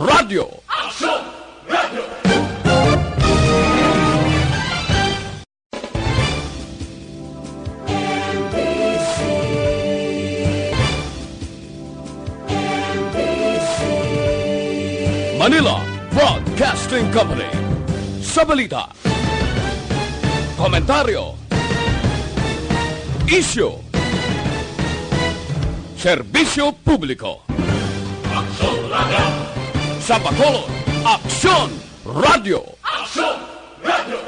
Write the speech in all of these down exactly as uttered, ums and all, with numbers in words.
Radyo. Aksyon! Radyo! Manila Broadcasting Company. Sa balita, komentaryo, isyu, serbisyo publiko. Aksyon Radyo! Sa Bacolod, Aksyon Radyo! Aksyon Radyo!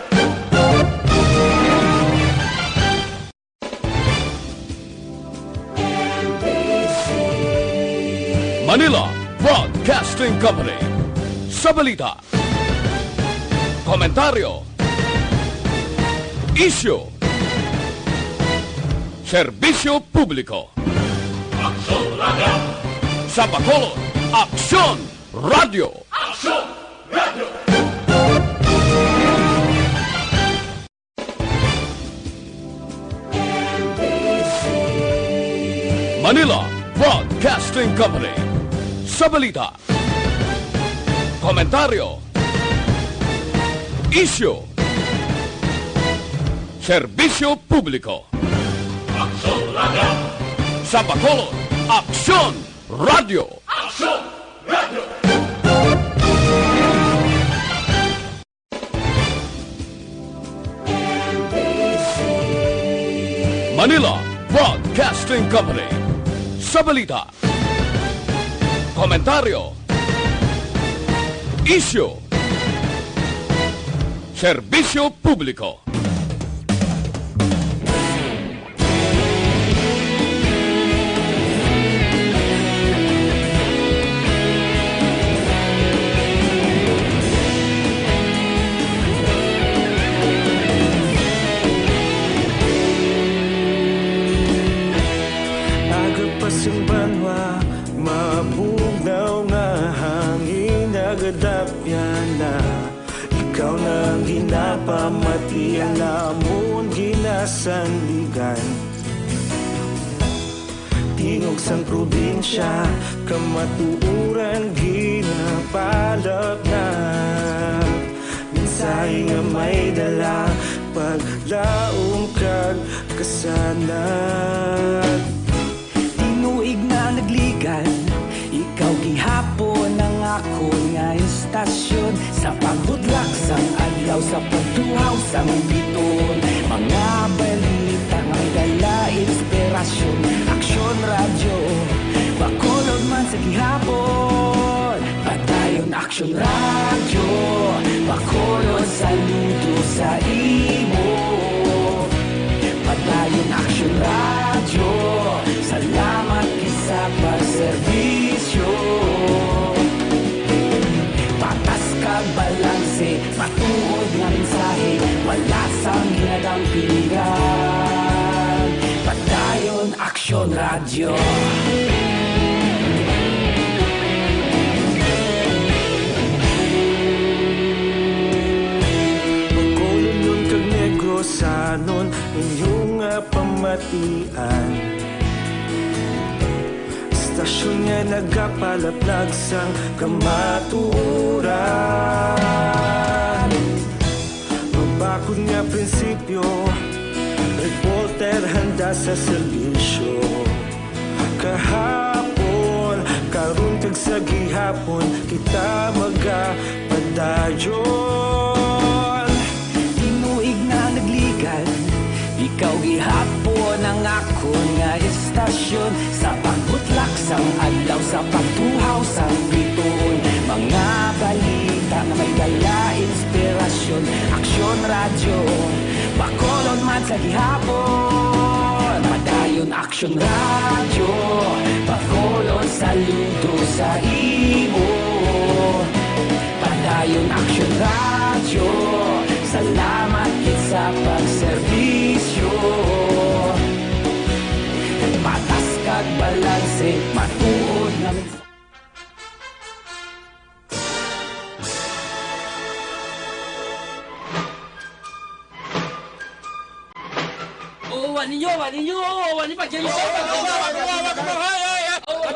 Manila Broadcasting Company. Sa balita, komentaryo, isyu, serbisyo publiko. Aksyon Radyo! Sa Bacolod, Aksyon Radyo! Aksyon Radyo! Manila Broadcasting Company. Sa balita, komentaryo, isyu, serbisyo publiko. Aksyon Radyo! Sa Bacolod, Aksyon Radyo! Aksyon Radyo! Manila Broadcasting Company. Sa balita, komentaryo, isyu, serbisyo publiko. Aga pa sing banwa, mabugnaw nga hangin, nagadapyan na. Ikaw na ang ginapamati, ang amon ginasandigan. Tingog sang probinsya, kamatuoran ginapalapnag. Mensahe nga may dala, paglaom kag kasanag. Tinuig na nagligan, ikaw gihapon ang akon nga istasyon. Sa pagbudlak sang adlaw, sa pagtuhaw sang bituon, mga balita nga may dala inspirasyon. Aksyon Radyo, Bacolod man sa gihapon. Padayon Aksyon Radyo, Bacolod, saludo sa imo. Padayon Aksyon Radyo, salamat gid sa pagserbisyo. Patas kag balanse, matuod nga mensahe, wala sang ginadampingan. Padayon Aksyon Radyo. Bacolodnon kag Negrosanon, inyo nga pamatian. Istasyon nga nagapalaplag sang kamatuoran. Mabakod nga prinsipyo, reporter handa sa serbisyo. Kahapon, karon kag sa gihapon, kita magapadayon. Tinuig na nagligan, ikaw gihapon ang akon nga istasyon. Sa pagbutlak sang adlaw, sa pagtuhaw sang bituon, mga balita nga may dala inspirasyon. Aksyon Radyo, Bacolod man sa gihapon. Padayon Aksyon Radyo, Bacolod, saludo sa imo. Padayon Aksyon Radyo, salamat gid sa pagserbisyo. Patas kag balanse, matuod nga mensahe. Oh, wa ninyo, wa ninyo, oh, wa ni pagyan.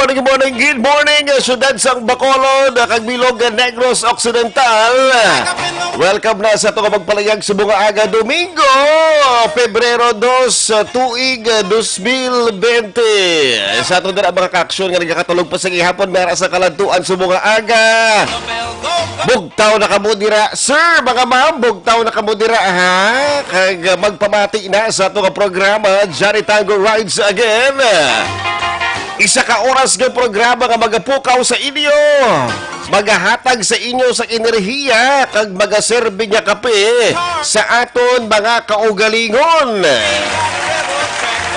morning, good morning, good morning, uh, syudad sang Bacolod, uh, kag bilog, uh, Negros Occidental. Welcome na sa ato nga pagpalayag subong nga aga, Domingo, Pebrero dos, uh, tuig, uh, dos mil bente. Sa ato dira mga kaaksyon nga nagakatulog pa sa gihapon, may ara sa kaladtuan subong nga aga. Bugtaw na kamo dira, sir, mga ma'am, bugtaw na kamo dira, ha? Kag, uh, magpamati na sa ato nga programa, Johnny Tango Rides Again. Isa ka oras nga programa nga magapukaw sa inyo, magahatag sa inyo sa enerhiya, kag magaserbi nga kape sa aton mga kaugalingon.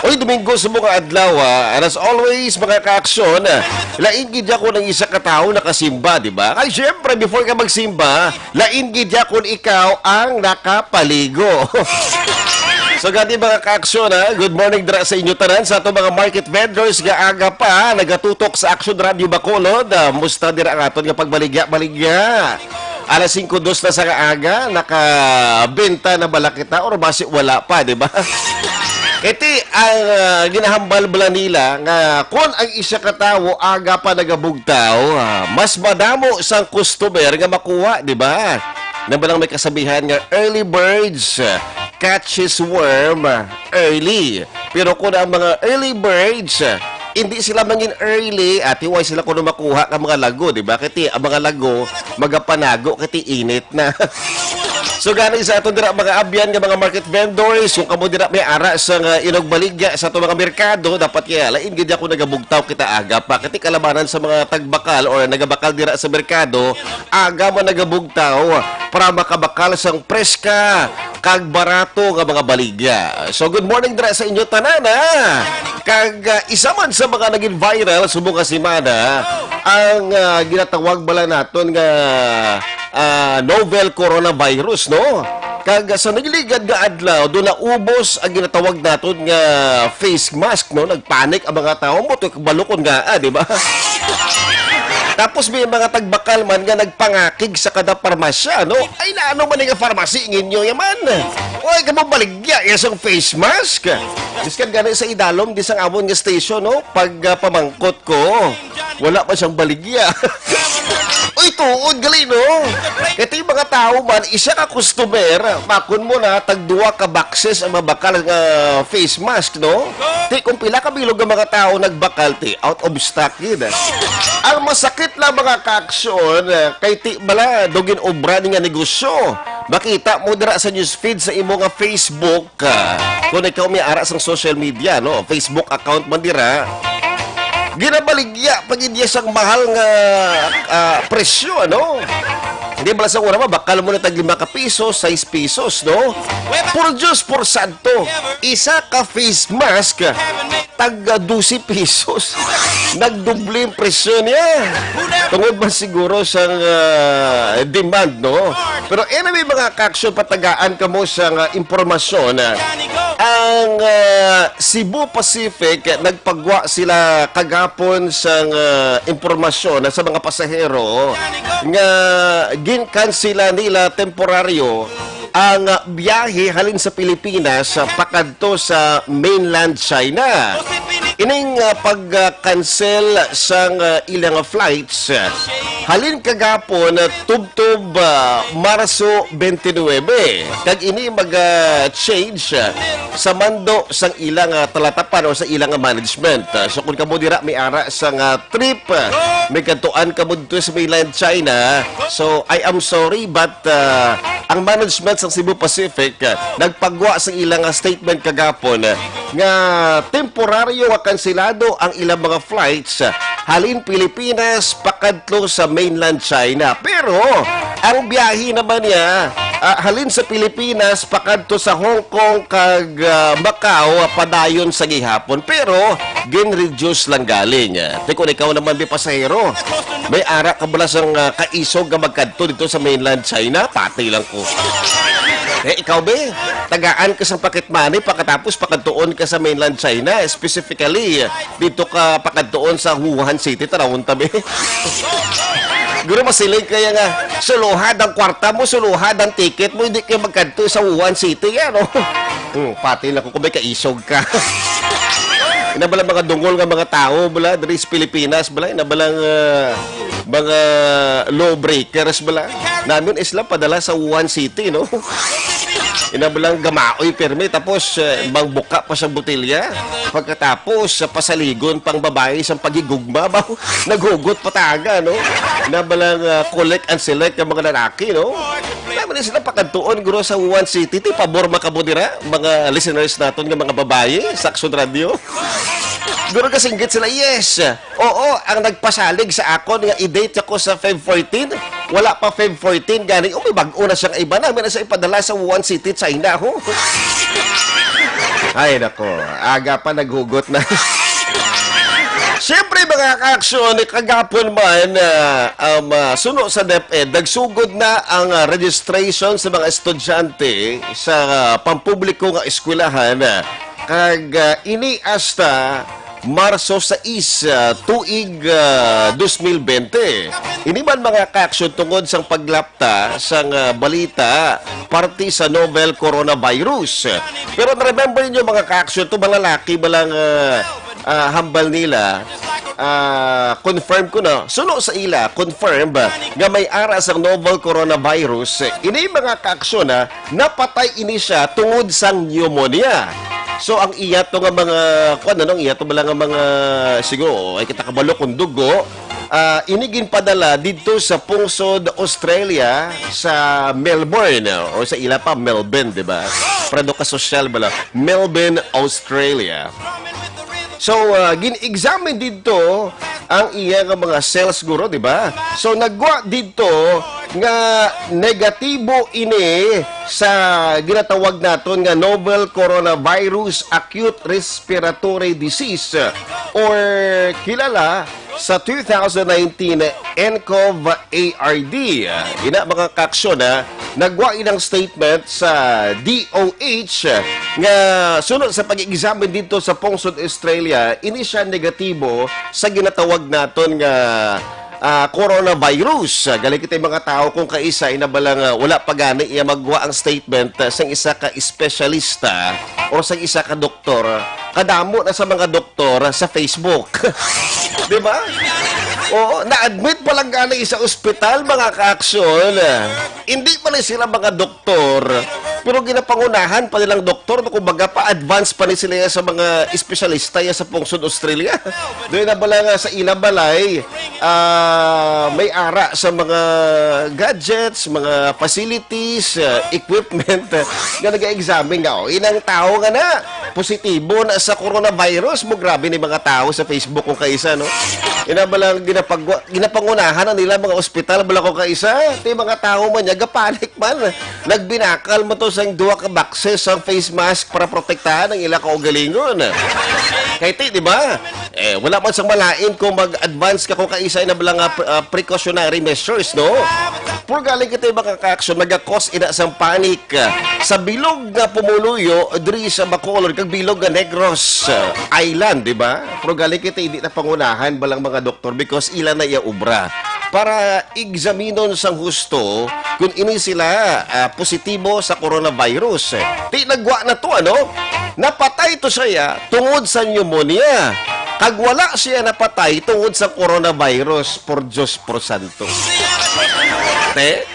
Uy, Domingo sa mga adlaw, ha? And as always, mga kaaksyon, lain gid ako ng isa ka tawo nakasimba, di ba? Ay, syempre, before ka magsimba, lain gid ya kung ikaw ang nakapaligo. So, gani, mga kaaksyon, ha? Good morning dira sa inyo tanan, sa ato mga market vendors nga aga pa nagatutok sa Action Radio Bacolod. Ah, musta dira ang aton nga pagbaligya-baligya? Alas singko dos na sa aga, nakabenta na bala kita or basi wala pa, di ba? Iti ang, ah, ginahambal bala nila nga kon ang isa ka tawo aga pa nagabugtaw, ah, mas madamo sang customer nga makuha, di ba? Na ba lang may kasabihan nga early birds, ah, catches worm, ah, early. Pero kung ang mga early birds, ah, hindi sila mangin early, ati, way sila kuno makuha ka mga lago, di ba? Kati ang mga lago, magapanago, kati init na. So, gani sa ato dira mga abyan nga mga market vendors, kung kamo dira may ara sa nga inogbaligya sa ato mga merkado, dapat kaya lain gid ako nagabugtaw kita aga pa. Kati kalabanan sa mga tagbakal or nagabakal dira sa merkado, aga man nagabugtaw para makabakal sang preska kag barato nga mga baligya. So, good morning dira sa inyo tanan, ha? Kag, ah, isa man sa mga naging viral subong nga semana ang, ah, ginatawag bala naton nga, ah, novel coronavirus, no? Kag, ah, sa nagligad nga adlaw, do naubos ang ginatawag naton nga face mask, no? Nagpanik ang mga tawo, mo to kabalo kon nga, ah, di ba? Tapos may mga tagbakal man nga nagpangakig sa kada parmasya, no? Ay, naano man nga pharmacy ninyo yaman? Oy, kamo baligya ya sang face mask. Biskan gani sa idalom di sang amon nga station, no? Pag, ah, pamangkot ko, wala pa siyang baligya. Uy, tuod gali, no? Ito yung mga tao man, isa ka customer, makon mo na, tag duwa ka boxes ang mabakal nga face mask, no? Ti, kung pila ka bilog nga mga tao nagbakal, ti, out of stock yun, eh. Ang masakit lang, mga kaaksyon, eh, kay ti bala, dugin obra ni nga negosyo. Makita mo dira sa newsfeed sa imo nga Facebook, ah, kung ikaw may ara sang social media, no? Facebook account man dira. Ginabaligya pa gid niya sang mahal nga, ah, presyo, ano? Hindi bala sa una, mabakal mo na tag lima ka piso, sais pisos, no? Por Diyos, por Santo, isa ka face mask, tag dose pisos. Nagdoble ang presyo niya. Tungod man siguro sa, ah, demand, no? Pero anyway, mga kaaksyon, patagaan kamo sa nga impormasyon, ah, ang, ah, Cebu Pacific, nagpagwa sila kagapon sa nga impormasyon sa mga pasahero nga ginkansela nila temporaryo ang biyahe halin sa Pilipinas, ah, pakadto sa mainland China. Ining, ah, pag-cancel sang, ah, ilang flights, ah, halin kagapon, ah, tubtob, ah, Marso twenty-nine. Kag ini mag, ah, change, ah, sa mando sang ilang, ah, talatapan o sa ilang, ah, management. Ah, so kung kamo dira may ara sang, ah, trip, ah, may kadtuan kamo dito sa mainland China, so I am sorry, but, ah, ang management sa Cebu Pacific, ah, nagpagwa sa ilang, ah, statement kagapon, ah, nga temporaryo nga kanselado ang ilang mga flights, ah, halin Pilipinas pakadto sa mainland China. Pero ang biyahe naman niya, ah, halin sa Pilipinas pakadto sa Hong Kong kag, ah, Macau, ah, padayon sa gihapon. Pero gin-reduce lang galing. Ah, ti kun ikaw naman, bi, pasahero, may ara ka bala sang, ah, kaisog nga magkadto dito sa mainland China, pati lang ko. Eh, ikaw, be, tagaan ka sang pocket money, pagkatapos pakadtuon ka sa mainland China, specifically, dito ka pakadtuon sa Wuhan City, tanawon ta, be. Guro, masiling kaya nga, suluhad ang kwarta mo, suluhad ang ticket mo, hindi kayo magkadto sa Wuhan City, ano? Hmm, pati lang ko kung may kaisog ka. Ina bala mga dungol nga mga tao, bala, diri sa Pilipinas, bala, ina bala nga mga lawbreakers, bala. Namin isla padala sa Wuhan City, no? Ina bala gamaoy pirmi, tapos, eh, mangbuka pa sa botelya. Pagkatapos, sa pasaligon pang babae sa paghigugma, ba? Naghugot pa taga, no? Ina bala nga collect and select ang mga lalaki, no? Namin sila pakadtuon, guro, sa Wuhan City. Ti pabor makabo dira, mga listeners naton nga mga babae, Saxon Radio. Guro, kasinggit sila, yes. Oo, ang nagpasalig sa akon nga i-date ako sa Feb fourteen, wala pa Feb fourteen, gani, oh, may bag-o na siyang iba na, may na siya ipadala sa Wuhan City, China, ho. Ay, nako, aga pa naghugot na. Siyempre, mga kaaksyon, kagapon man, ah, um, ah, suno sa DepEd, nagsugod na ang, ah, registration sa mga estudyante sa, ah, pampubliko nga eskwelahan, ah, kag, ah, ini hasta Marso sais, ah, tuig, ah, dos mil bente. Ini man, mga kaaksyon, tungod sang paglapta sang, ah, balita parte sa novel coronavirus. Pero na-remember ninyo, mga kaaksyon, to mga lalaki ba lang, ah, ah, hambal nila, ah, confirm ko na, suno sa ila, confirm nga may ara sang novel coronavirus. Ini, mga kaaksyon, ah, napatay ini siya tungod sang pneumonia. So, ang iya to nga mga, kuwan, ano, ang iya to bala nga mga, siguro, ay kita kabalo kung dugo, ah, ini ginpadala didto sa pungsod Australia, sa Melbourne, o sa ila pa, Melbourne, di ba? Para do ka sosyal bala. Melbourne, Australia. So, ah, gin-examine didto ang iya nga mga cells, guro, di ba? So, nagwa didto nga negatibo ini sa ginatawag naton nga novel coronavirus acute respiratory disease, or kilala sa two thousand nineteen nCoV ARD. Ina, mga kaaksyon, ha, nagwa inang statement sa D O H nga suno sa pag-examine dito sa pungsod Australia, ini siya negatibo sa ginatawag naton nga, ah, coronavirus. Galing kita mga tao kung kaisa, ina bala nga wala pa gani iya magwa ang statement, ah, sang isa ka espesyalista o sang isa ka doktor, kadamo na sa mga doktor sa Facebook. Di ba? Oo, na-admit pa lang gani sa ospital, mga kaaksyon. Hindi pa lang sila mga doktor, pero ginapangunahan pa nilang doktor, no, kumbaga pa-advance pa ni sila sa mga espesyalista ya sa pungsod Australia. Doon na bala nga sa ila balay, ah, may ara sa mga gadgets, mga facilities, ah, equipment, ah, nga nag-examine nga, oh, inang tao nga na positibo na sa coronavirus mo. Grabe ni mga tao sa Facebook kung kaisa, no? Ina bala nga ginapagwa-, ginapangunahan ang nila mga ospital, bala ko kaisa, ti mga tao man niya, gapanik man. Nagbinakal mo to sang duha ka boxes sang face mask para protektahan ang ila kaugalingon. Kay ti, di ba? Eh, wala man sang malain kung mag-advance ka kung kaisa na bala nga pre-, ah, precautionary measures, no? Pero galing kita yung mga kaaksyon, nagakos ina sang panic, ah, sa bilog nga pumuluyo diri sa Bacolod kag bilog nga Negros, ah, Island, di ba? Pero galing kita hindi na pangunahan balang mga doktor because ila na iya obra. para examinon sang husto kung ini sila, ah, positibo sa coronavirus. Ti nagwa na to, ano? Napatay to siya tungod sa pneumonia. Kag wala siya napatay tungod sa coronavirus. Por Diyos, por santo. Te?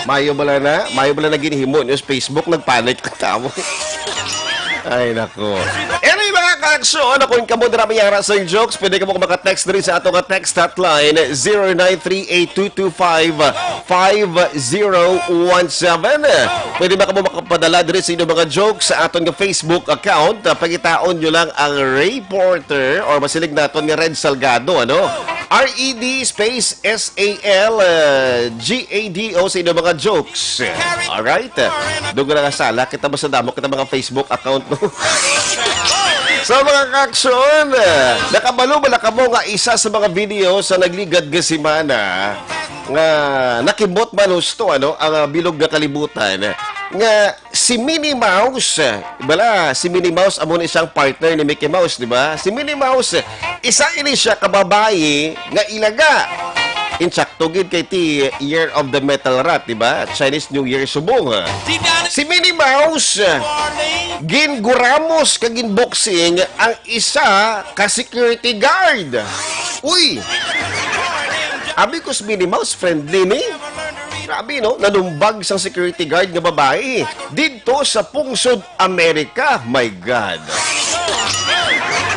Mayo bala na? Mayo bala na ginhimo niyo sa Facebook, nagpanic ang tawo. Ay, nako. Anyway, mga ka-aksyon, kung kamo dira may ara sang jokes, pwede kamo maka-text diri sa ato nga text hotline, zero nine three eight two two five five zero one seven. Pwede ba kamo makapadala diri sa inyong mga jokes sa aton nga Facebook account? Ah, pangitaon nyo lang ang reporter or masiling naton nga Red Salgado, ano? R E D space S A L, uh, G A D O sa inyong mga jokes. Alright? Doon nga nga sala, kita ba sa damo, kita mga Facebook account, no? So, mga ka-aksyon, uh, nakabalo ba na kamo nga isa sa mga video sa nagligad nga semana nga nakimot man husto, ano, ang, uh, bilog nga kalibutan nga si Minnie Mouse, bala, si Minnie Mouse amo ni siyang partner ni Mickey Mouse, di ba? Si Minnie Mouse, isa ini siya ka babayi nga ilaga. Insakto gid kay ti Year of the Metal Rat, di ba? Chinese New Year subong. Si Minnie Mouse, ginguramos kag ginboxing ang isa ka security guard. Uy! Abi ko si Minnie Mouse, friendly ni. Grabe, no? Nanumbag sang security guard nga babayi didto sa pungsod Amerika. My God.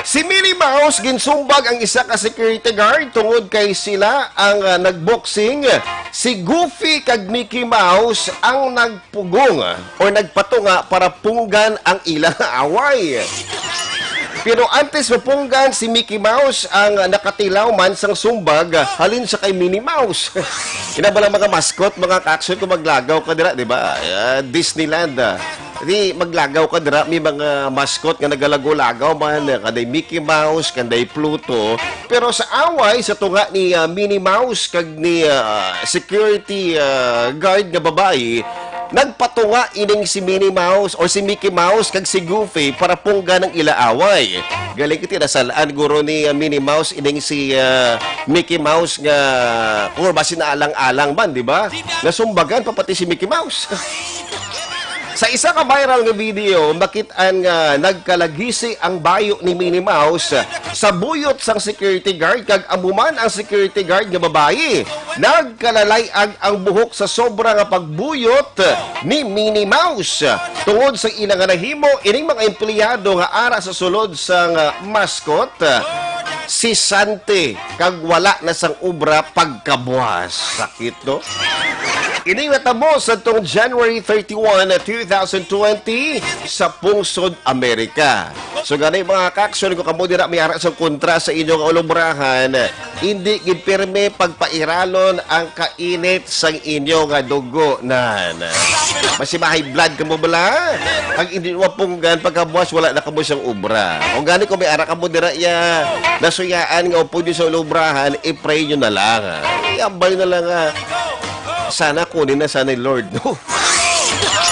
Si Minnie Mouse ginsumbag ang isa ka security guard tungod kay sila ang, ah, nagboxing. Si Goofy kag Mickey Mouse ang nagpugong or nagpatunga para punggan ang ilang away. Pero antes mapunggan, si Mickey Mouse ang nakatilaw man sang sumbag halin sa kay Minnie Mouse. Ina ba lang mga mascot, mga ka-aksyon, kung maglagaw ka dira, di ba? Ah, Disneyland, ah. Di maglagaw ka dira, may mga mascot nga nagalagaw-lagaw man, ah, kanday Mickey Mouse, kanday Pluto. Pero sa away, sa tunga ni, ah, Minnie Mouse kag ni, ah, security, ah, guard nga babayi, nagpatunga ining si Minnie Mouse or si Mickey Mouse kag si Goofy para punggan ang ila away. Galing iti nasal-an guro ni, ah, Minnie Mouse ining si, ah, Mickey Mouse nga, or basi naalang-alang man, di ba? Nasumbagan pa pati si Mickey Mouse. Sa isa ka viral nga video, makit-an nga nagkalagisi ang bayo ni Minnie Mouse sa buyot sang security guard, kag amo man ang security guard nga babayi. Nagkalalay-ag ang buhok sa sobra nga pagbuyot ni Minnie Mouse. Tungod sa ila nga nahimo, ining mga empleyado nga ara sa sulod sang mascot, si Santi, kag wala na sang obra pagkabuas. Sakit, no? Ini natabo sa tong January thirty-one, two thousand twenty, sa pungsod Amerika. So, gani, mga ka-aksyon, kung kamo dira may ara sa kontra sa inyo nga ulubrahan, hindi gid pirmi pagpairalon ang kainit sang inyo nga dugo, nan. Basi ma-high blood kamo bala. Ang hindi mo punggan pagkabuas, wala na kamo sang obra. Kung gani, kung may ara kamo dira, ya, nasuyaan nga upod nyo sa ulubrahan, i-pray nyo na lang, ah. Iambay na lang, ah. Sana kunin na sana ni Lord, no?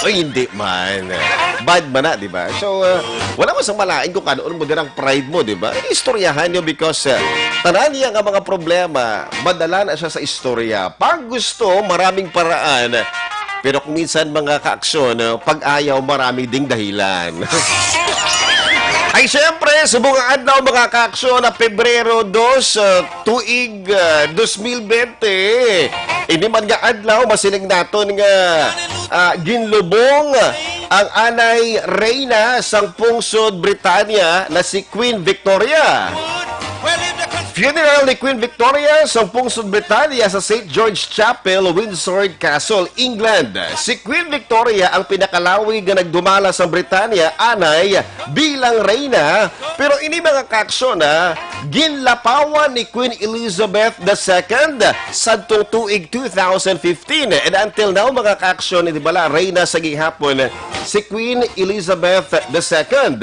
Ay, hindi man. Bad man na, di ba? So, uh, wala man sang malain kung kanon mo dirang pride mo, di ba? Eh, istoryahan nyo because, uh, tanan niya nga mga problema, madala na siya sa istorya. Pag gusto, maraming paraan. Pero kung minsan, mga kaaksyon, uh, pag ayaw, marami ding dahilan. Ay, syempre, subong nga adlaw, mga kaaksyon, na Pebrero dos, uh, tuig, ah, dos mil bente. Ini man nga adlaw, masiling naton nga, ah, ginlubong ang anay reyna sang pungsod Britanya na si Queen Victoria. Funeral ni Queen Victoria sa pungsod Britanya sa Saint George Chapel, Windsor Castle, England. Si Queen Victoria ang pinakalawi nga nagdumala sa Britanya anay bilang reyna, pero ini, mga kaaksyon, ha, ginlapawan ni Queen Elizabeth the Second sadtong tuig two thousand fifteen. And until now, mga kaaksyon, di bala, reyna sa gihapon si Queen Elizabeth the Second.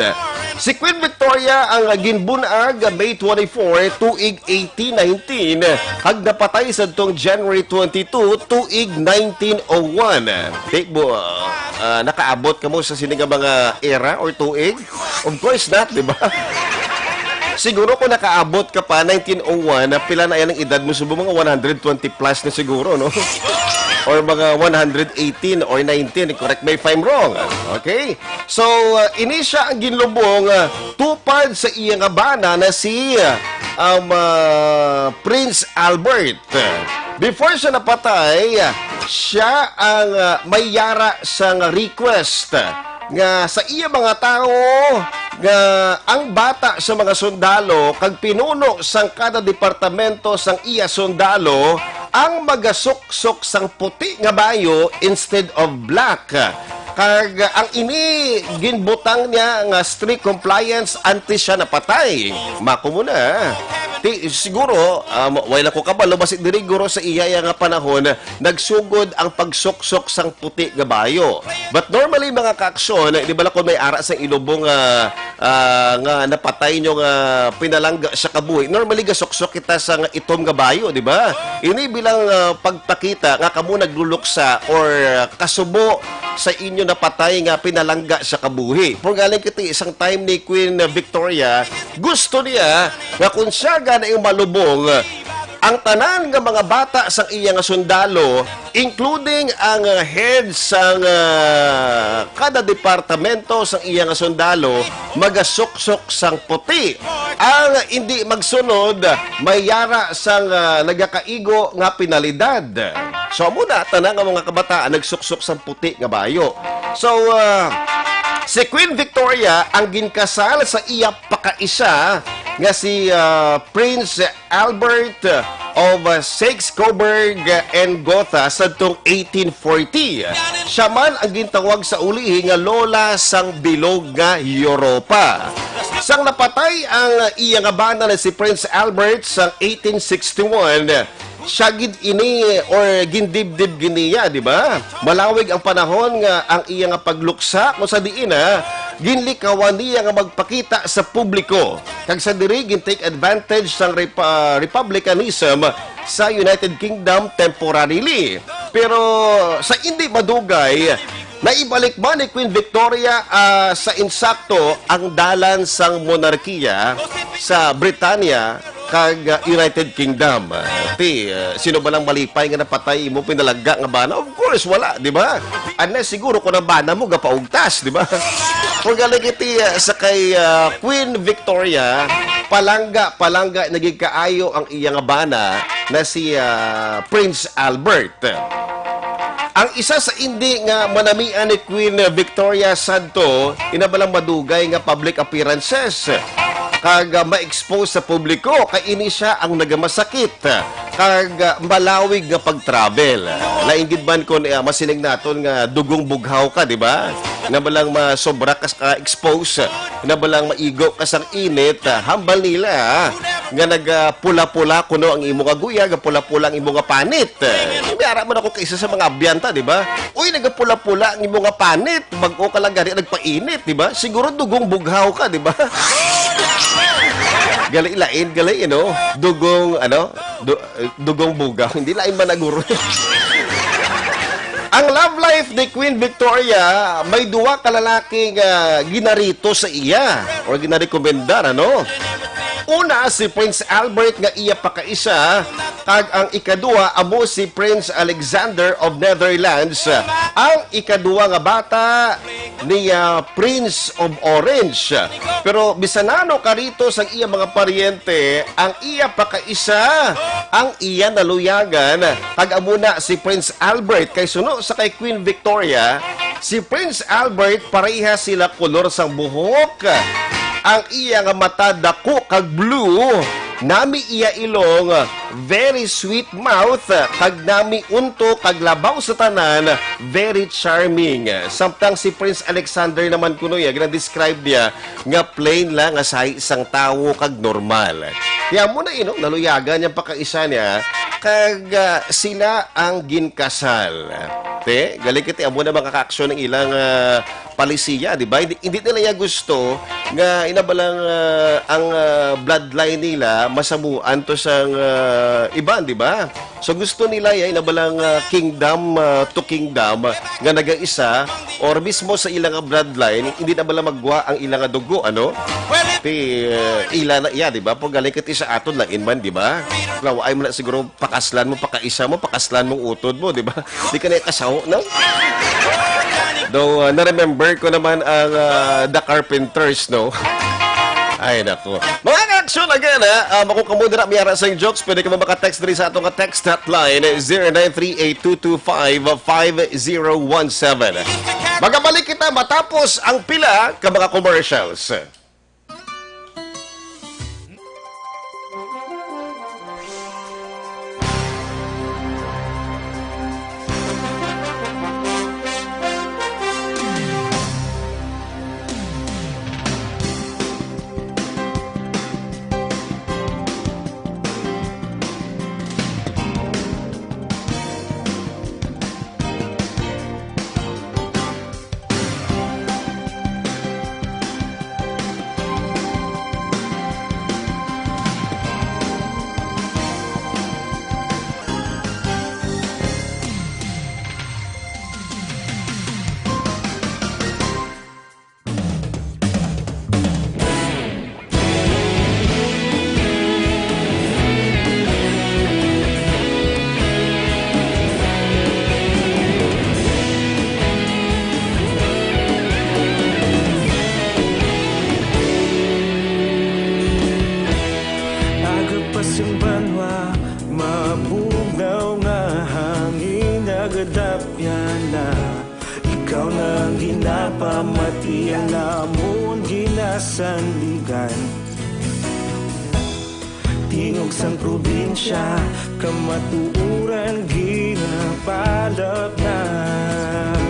Si Queen Victoria ang ginbunag May twenty-four, tuig eighteen nineteen, kag napatay sadtong January twenty-two, tuig nineteen oh one. Take mo, ah, nakaabot kamo sa sini nga mga era or tuig? Of course not, di ba? Siguro kung nakaabot ka pa nineteen oh one, na pila na yan ang edad mo? Subo mga one hundred twenty plus na siguro, no? Or mga one hundred eighteen or nineteen. Correct me if I'm wrong. Okay? So, uh, ini siya ang ginlubong, uh, tupad sa iya nga bana na si, uh, um, uh, Prince Albert. Before siya napatay, siya ang, uh, may yara sang request nga sa iya mga tawo nga ang bata sa mga sundalo kag pinuno sang kada departamento sang iya sundalo ang magasuksok sang puti nga bayo instead of black. Kag ang ini ginbutang niya nga strict compliance antes siya napatay. Mako mo na. Ti, siguro, um, wala ko kabalo, basi diri guro sa iya nga panahon, nagsugod ang pagsuksok sang puti nga bayo. But normally, mga kaaksyon, di ba, kung may ara sang ilobo nga, ah, nga napatay nyo nga pinalangga sa kabuhi, normally gasuksok kita sa nga itom nga bayo, di ba? Ini bilang, ah, pagpakita nga kamo nagluluksa or kasubo sa inyo napatay nga pinalangga sa kabuhi. Pero galing kita isang time ni Queen Victoria, gusto niya nga kung siya gani ang malubong, ang tanan nga mga bata sang iya nga sundalo, including ang, uh, head sang, uh, kada departamento sang iya nga sundalo, magasuksok sang puti. Ang hindi magsunod, may yara sang, uh, nagakaigo nga penalidad. So, amo na, tanan nga mga kabataan nagsuksok sang puti nga bayo. So, uh, si Queen Victoria ang ginkasal sa iya pakaisa nga si, uh, Prince Albert of, uh, Saxe-Coburg and Gotha sadtong eighteen forty. Siya man ang gintawag sa ulihi nga lola sang bilog nga Europa. Sang napatay ang iya nga bana na si Prince Albert sang eighteen sixty-one, siya gid ini or gindibdib gid niya, di ba? Malawig ang panahon nga ang iya nga pagluksa, kung sa diin, ha, ginlikawan niya nga magpakita sa publiko. Kag sa diri, gin-take advantage sang repa-, republicanism sa United Kingdom temporarily. Pero sa indi madugay, naibalik man ni Queen Victoria, ah, sa insakto ang dalan sang monarkiya sa Britanya kag, ah, United Kingdom. Ti, ah, sino ba lang malipay nga napatay imo pinalangga nga bana? Of course, wala, di ba? Unless siguro kung ang bana mo gapaugtas, di ba? Kung galing iti, ah, sa kay, ah, Queen Victoria, palangga, palangga naging kaayo ang iya nga bana na si, ah, Prince Albert. Ang isa sa indi nga manamian ni Queen Victoria sadto, inabalang madugay nga public appearances kag, ah, ma-expose sa publiko kay ini siya ang nagamasakit kag, ah, malawig nga pag-travel. Lain gid man kon, ah, masiling naton nga dugong bughaw ka, di ba? Nga balang masobra ka sa expose, nga balang maigo ka sang init, ah, hambal nila, ah, nga nagapula-pula kuno ang imo nga guya, gapula-pula ang imo nga panit. Eh, may ara man ako kaisa sa mga abyanta, di ba? Uy, nagapula-pula ang imo nga panit. Bag-o ka lang gani nagpainit, di ba? Siguro dugong bughaw ka, di ba? Gali lain, gali, you know? Dugong, ano? Du-, eh, dugong bugaw. Hindi lain man na guro. Ang love life ni Queen Victoria, may duwa ka lalaki nga ginarito sa iya or ginarekomendar, ano? Una, si Prince Albert nga iya pakaisa, kag ang ikaduha amo si Prince Alexander of Netherlands, ang ikaduha nga bata ni, ah, Prince of Orange. Pero bisan ano ka rito sa iya mga paryente, ang iya pakaisa, ang iya naluyagan, kag amo na si Prince Albert. Kay suno sa kay Queen Victoria, si Prince Albert pareha sila kolor sang buhok. Ang iya nga mata dako kag blue, nami iya ilong, very sweet mouth, kag nami unto kag labaw sa tanan, very charming. Samtang si Prince Alexander naman kuno iya, gina-describe niya nga plain lang nga sahi sang tawo kag normal. Kaya mo na, you know, naluyagan niya pakaisa niya, kag, ah, sila ang ginkasal. Te, galing kiti, amo na mga kaaksyon ang ilang, ah, palisiya, di ba? Hindi, hindi nila iya gusto nga inabalang, ah, ang, ah, bloodline nila masamuan to sang, ah, iban, di ba? So, gusto nila ya inabalang, ah, kingdom, ah, to kingdom nga nagaisa or mismo sa ila nga bloodline, hindi na bala magwa ang ila nga dugo, ano? Ti, ah, ila na iya, di ba? Pag galing kati sa aton lang inman, di ba? Lawaay mo na siguro pakaslan mo, pakaisa mo, pakaslan mong utod mo, di ba? Di ka na kasaho, no? Though, uh, na-remember ko naman ang, uh, The Carpenters, no? Ay, nako. Mga ka-aksyon, again, ha? Uh, kung kamo dira may ara sang jokes, pwede kamo maka-text diri sa atong text hotline, zero nine three eight two two five five zero one seven. Magabalik kita matapos ang pila ka mga commercials. Aga pa sang banwa, mabugnaw nga hangin nagadapyan na. Ikaw na ang ginapamati, ang amon ginasandigan. Tingog sang probinsya, kamatuoran ginapalapnag.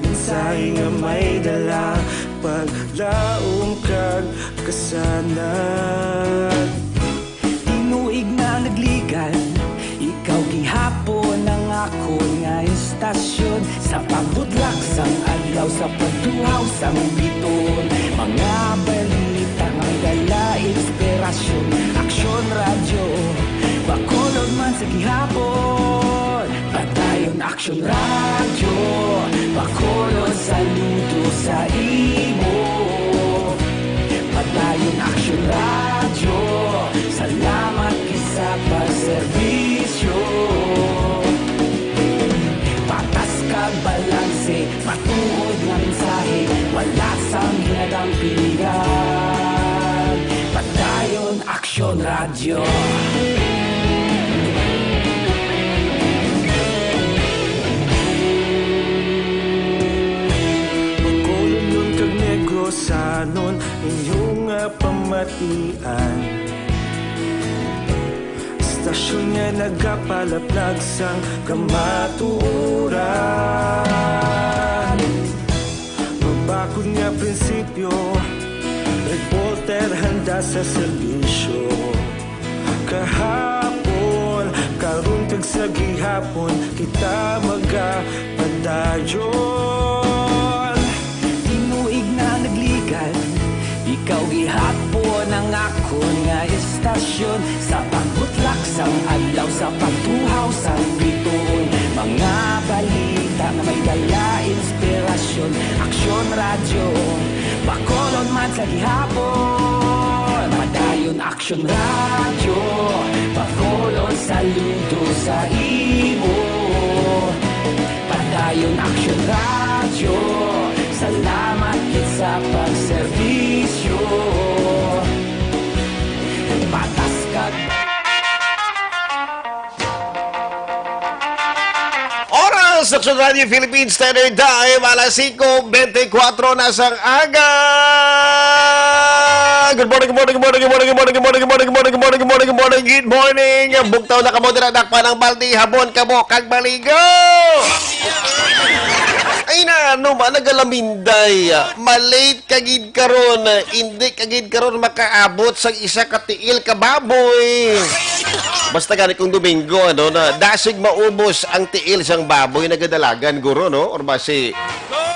Mensahe nga may dala, paglaom kag kasanag. Tinuig na nagligan, ikaw gihapon ang akon nga istasyon. Sa pagbutlak sang adlaw, sa pagtuhaw sang biton, mga balita nga may dala inspirasyon. Aksyon Radyo, Bacolod man sa gihapon. Padayon Aksyon Radyo, Bacolod, saludo sa imo. Padayon Aksyon Radyo, salamat gid sa pagserbisyo. Patas kag balanse, matuod nga mensahe, wala sang ginadampingan. Padayon Aksyon Radyo. Bacolodnon kag Negrosanon, inyo nga pamatian. Istasyon nga nagapalaplag sang kamatuoran. Mabakod nga prinsipyo, reporter handa sa serbisyo. Kahapon, karon kag sa gihapon, kita magapadayon. Tinuig na nagligan, ikaw gihapon ang akon nga istasyon. Sa pagbutlak sang adlaw, sa pagtuhaw sang bituon, mga balita nga may dala inspirasyon. Aksyon Radyo, Bacolod man sa gihapon. Padayon Aksyon Radyo, Bacolod, saludo sa imo. Padayon Aksyon Radyo, salamat gid sa pagserbisyo. Patas kag Oras, Aksyon Radyo Philippine Standard Time, alas singko bente kwatro na sang aga. Good morning, good morning, good morning, good morning, good morning, good morning, good morning, good morning, good morning, good morning, good morning. Bugtaw na kamo dira, dakpan ang balde, habon kamo kag maligo. Ay na, ano ba, nagalaminday. Malate ka gid karon, hindi ka gid karon makaabot sa isa ka tiil ka baboy. Basta gani kung Domingo, ano, na dasig maubos ang tiil sang baboy, nagadalagan, guro, no? Or basi,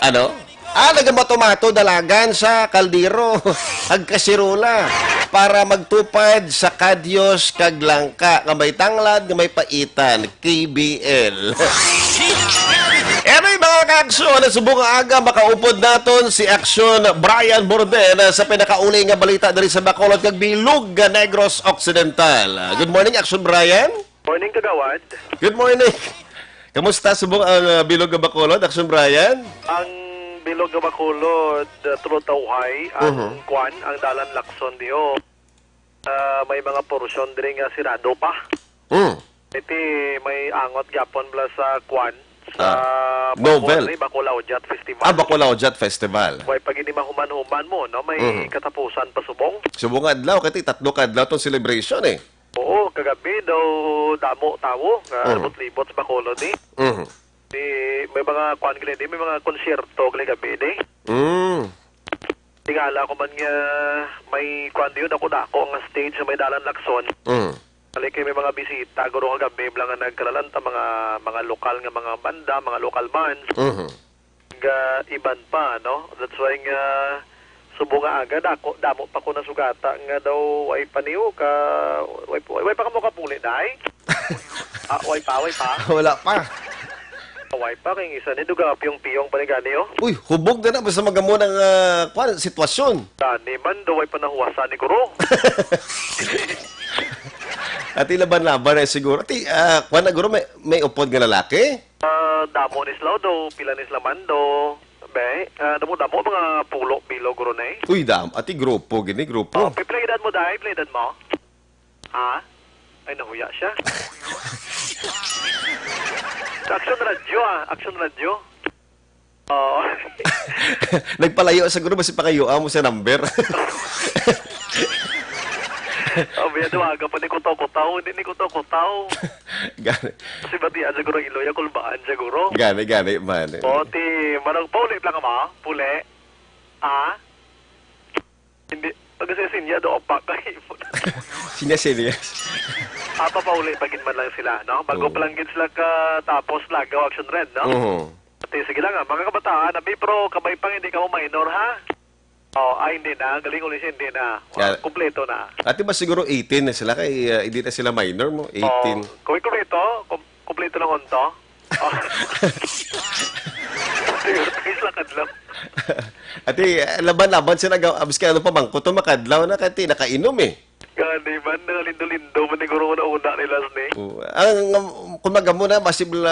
ano? Ah, nagamato-mato dalagan sa kaldero, ag kasirola, para magtupad sa kadyos kag langka nga may tanglad nga may paitan, K B L. Anyway, mga ka-aksyon, subong nga aga, makaupod naton si Aksyon Brian Borden, ah, sa pinakauli nga balita diri sa Bacolod kag bilog nga Negros Occidental. Ah, good morning, Aksyon Brian. Morning, Kagawad. Good morning. Kamusta subong ang, ah, bilog nga Bacolod, Aksyon Brian? Ang bilog nga Bacolod, ah, tulo tawhay, ang Mhm. kwan, ang dalan Lacson diho. Ah, may mga porsyon diri nga sirado pa. Mm. Iti may angot gyapon bala sa kwan, sa Ah, Bacol, Novel. ni Bacolaojat Festival. Ah, Bacolaojat Festival. Way pa gid ni mahuman-human mo, no? May Mhm. katapusan pa subong. Subong nga adlaw, kay tatlo ka adlaw tong celebration, eh. Oo, kagabi daw damo tawo nga Mhm. libot-libot sa Bacolod, eh. Mhm. Di, may mga kwan gali, di, may mga konsyerto gali gabi, di. Mm. Tingala ko man nga may kwan diyo, dako-dako nga stage sa may dalan Lacson. Mm. Kali kay may mga bisita, guro, kagabi lang nga nagkalalanta, mga, mga lokal nga mga banda, mga local bands. Mhm. Nga iban pa, no? That's why nga subong nga aga, dako, damo pa ko nasugata nga daw way pa niyo ka, way, way, way pa ka mo kapuli, day? Ah, way pa, way pa? Wala pa. Way pa, kay isa ni duga piyong-piyong pa ni gani, oh. Uy, hubog na na, basta magamo ng, ah, kwan, sitwasyon. Gani man, daw way pa nahuwasan ni guro. Ati laban-laban na siguro. Ati, ah, kwan na guro, may, may upod nga lalaki? Ah, damo ni sila, do, pila ni sila man, do. Be, ah, damo-damo, mga pulo, bilog, guro na eh. Uy, dam, ati grupo, gini, grupo. Oh, pipila edad mo, day? Pila edad mo? Ha? Ay, nahuya siya. Sa Action Radio, ah. Action Radio. Oo. Nagpalayo siguro, basi pangayuan mo sa number. Oh, biya, duwaga pa ni Kutaw-Kutaw. Hindi ni Kutaw-Kutaw. Gani. Kasi batian siguro ang iloy, kulbaan siguro. Gani, gani, man. O, ti, manong, paulit lang ka ba? Puli? Ah? Hindi. Pag sa sinya, do pa kay. Sinya, sinya. Ah, papauli pa gid man lang sila, no? Bago Oo. pa lang gid sila ka tapos lagaw Action Red, no? Oo. Ati, sige lang, ah. Mga kabataan, abi, pero kabay pang hindi ka mo minor, ha? Oh, ay, hindi na. Galing uli siya, hindi na. Wow, Ya- kumpleto na. Ati ba siguro eighteen na sila kay, ah, hindi na sila minor mo? Eighteen. Oh, kung kumpleto, kum-, kumpleto lang unto. Oh. Sige, please lang kadlaw. Ati, eh, laban-laban sila ga-, abis kay ano pa, bangko to, makadlaw na, kay ti, nakainom eh. Gani man, nangalindo-lindo man ni guro na una nila ni. Oo. Ang, ang, kumbaga mo na, masibla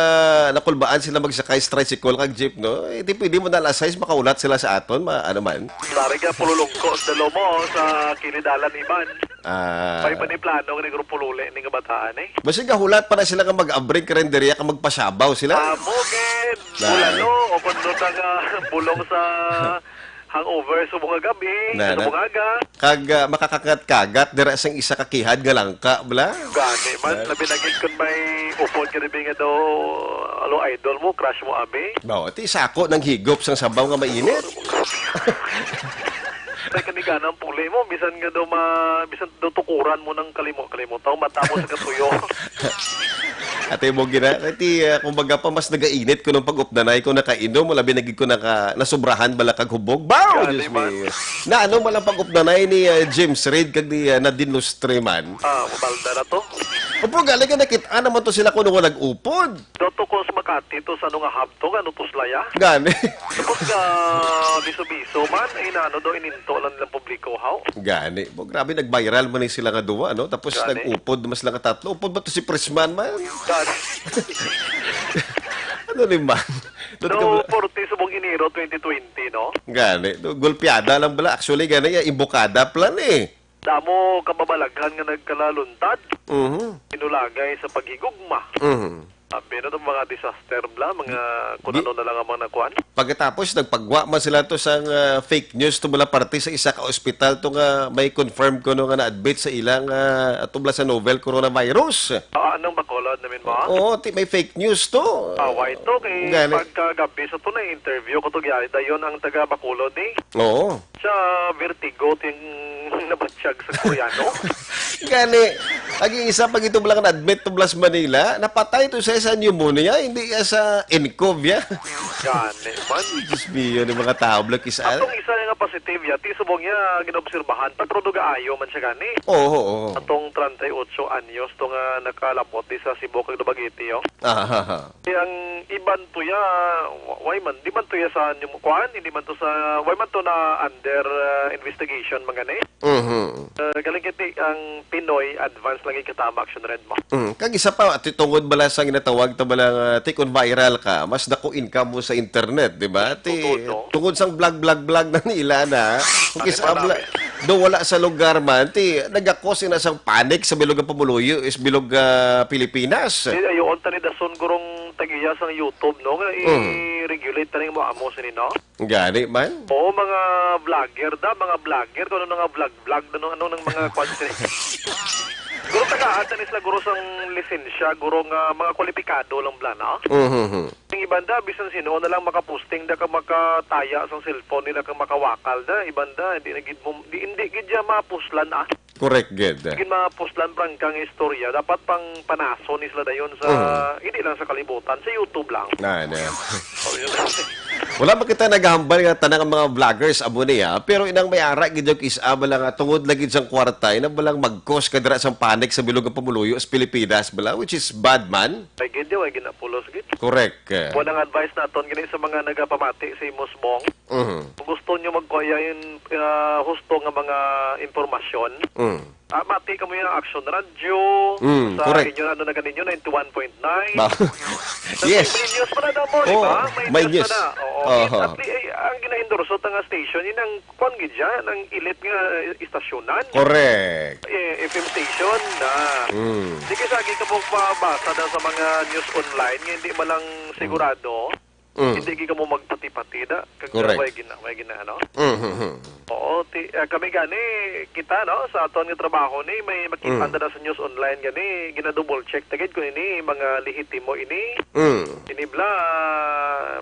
nakulbaan sila magsakay sa tricycle kag jeep, no? Eh, di pwede mo na alas sais, makaulat sila sa aton, ma-, ano man. Dari ka pululungko sa dalo mo, sa kinidalan iban. Ah. May pa ni plano nga ni grupo luli ni nga bataan, eh. Basta gahulat pa na sila nga mag-abring karinderya ka magpasabaw sila. Amo, gid. Na. Bulalo, o kung doon nga bulong sa hangover sa mga gabi, Na, sa na. mga aga. Kag, ah, makakakat-kagat dira sang isa ka kihad nga langka, bla? Gani man, Na. labi na gid kun may upod ka dibi nga daw, alo, idol mo, crush mo, abi. Ba, ti sako ng higop sang sabaw nga mainit. May kaniganang puli mo, bisan nga daw ma-, bisan daw tukuran mo ng kalimo-, kalimo, tao mata mo sa katuyo. Ate mo gina, ti, ah, kumbaga pa, mas nagainit ko nung pag-updanay ko nakainom, labi na gid ko naka-, nasubrahan bala kag hubog. Baw, Gani Diyos man. mio. Na ano man ang pag-updanay ni, ah, James Reid kag ni, ah, Nadine Lustre man? Ah, mabalda na to. Opo, galing nga nakit-, ah, naman to sila kuno nga nag-upod. Daw to ko sa Makati to sa ano nga hub to, nga ano to sila, ya? Gani. Tapos ka, biso-biso man, ay na ano daw, ininto lang nilang publiko, haw? Gani. Bo, grabe, nag-viral man ni sila nga duwa, no? Tapos Gani. nag-upod man sila nga tatlo. Upod ba to si Prisman man? Gani. Ano ni man? Doon ka So, bala- forty subong Enero twenty twenty, no? Gani. Do, golpeada lang bala. Actually, gani, ya, imbokada plan eh. Damo kababalaghan nga nagkalaluntad. Mhm. Pinulagay sa paghigugma. Mhm. Abi na itong mga disaster bla, mga kung Di- ano na lang ang mga nakuan. Pagkatapos, nagpagwa man sila to sa, ah, fake news to mula parte sa isa ka ospital to nga may confirm kuno nga na-admit sa ilang, ah, ato bala sa novel coronavirus. Ah, anong Bacolod namin mo? Oo, ti-, may fake news to. Ah, why to? Kay Gani. pagkagabi sa to na interview ko to, dayon ang taga Bacolod eh. Oo. Sa vertigo, ting nabatyag sa Koreano. Gani. Ang isa pa gito bala nga na-admit to bala sa Manila, napatay to siya sa pneumonia, hindi iya sa N C O V, ya. Gani man. Diyos mio, ni mga tao, bala, kis-, ah. Atong isa nga positive, ya, ti subong niya, ginobserbahan, pa, pero dugaayo man siya gani. Oo, oo. Atong treinta y ocho anyos to nga nakalapot di sa Cebu kag Dumaguete, oh. Aha. Kaya ang iban to ya, wa-, why man, di man to ya sa, yung, kuan, hindi man to sa, why man to na under, uh, investigation, man gani? Mhm. Uh, galing kiti ang Pinoy, advance lang yung katama, Action Red mo. Mm. Kag isa pa, ati tungod bala sa ginatawag ta bala nga, ti, kung viral ka, mas dako income mo sa internet, di ba? Ti, tungod, no? Tungod sang vlog, vlog, vlog na nila na. Kung kis-, abla, do wala sa lugar man, ti, nagakos ina sang panic sa bilog nga pumuluyo is bilog nga Pilipinas. Di, ayoon tani dason gurong tagiya sang YouTube, no? Nga Mm. i-regulate tani mo amo sini, no? Gani man? Oo, mga vlogger da, mga vlogger, kung ano nga vlog-vlog, ano, ano nang mga kwan sini. Guro tagaan tani sila, guro sang lisensya, guro nga mga kwalipikado lang bala, no? Mhm. Ang iban da, bisan sino na lang makaposting da ka makataya sang cellphone nila ka makawakal da, iban da, hindi na gid mo, di, hindi gid siya mapuslan, ah. Correct, gid. Gid mapuslan, prangka nga istorya, dapat pang panason ni sila dayon sa, Mhm. hindi lang sa kalibutan, sa YouTube lang. Na, na. Oh, yun. Wala man kita naghambal nga tanang mga vloggers amo niya, pero inang may ara gid yung kis-a bala nga tungod lagi sang kwarta, ina balang mag-cause ka dira sang panic sa bilog nga pumuluyo sa Pilipinas bala, which is bad man. Ay, gid, ay, ginapulos, gid. Correct. Wala nga advice naton gani sa mga nagapamati sa imos, Bong. Mhm. Kung gusto nyo magkuhayain, ah, husto nga mga impormasyon, Mm. ah, mati kamo yung Action Radio, Mm, sa correct. Inyo, ano na ganinyo, ninety-one point nine. Ba-, Sa yes. May news pala na mo, di Oh, ba? May may news news. pala. Oo, Oho. At least, eh, ang gina-endorse ta nga station, yun ang, kwan gid siya, ang elite nga, eh, istasyonan. Correct. Eh, F M station na. Mm. Di kasi agi ka mo pabasa na sa mga news online, nga hindi man lang sigurado. Mm. Hindi gid kamo magpati-pati da. Kag Correct. Way gina-, way gina-, ano? Mhm. Oo, ti-, ah, kami gani, kita, no, sa aton nga trabaho ni, may makita Mm. na sa news online gani, gina-double check ta gid kung ini mga lehitimo ini. Mm. Ini bala,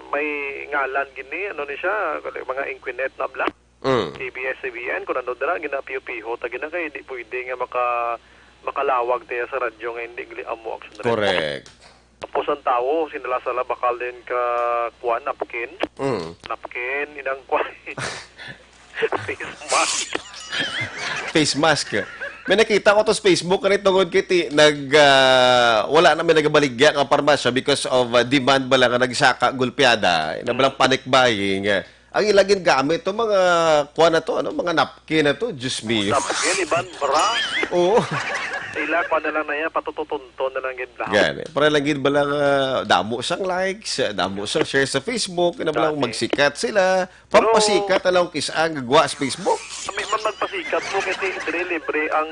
may ngalan gini, ano ni siya, mga Inquinet na bala. Mm. A B S C B N, kung ano dira, ginapiho-piho ta gina kay di pwede nga maka-, makalawag tayo sa radyo nga hindi gali amo ang sunod. Correct. Tapos ang tao, sinala-sala bakal din ka, kuan, napkin. Mm. Napkin, inang kuan. Face mask. Face mask. May nakita ko to sa Facebook, kani tungod kay ti-, nag, ah, wala na may nagabaligya nga parmasya because of, ah, demand bala nga nagsaka, gulpiada, na balang Mm. panic buying. Ang ila gingamit to, mga kuan na to, ano, mga napkin na to, Diyos mio. Napkin, iban, bra. Oo. Ila, kuan na lang na yan, patututunton na lang gid lang. Gani. Para lang gid bala nga damo sang likes, damo sang share sa Facebook, na bala Gani. magsikat sila. Pero Pampasikat na lang kis-a nga gwa sa Facebook. May man magpasikat mo kasi dili libre ang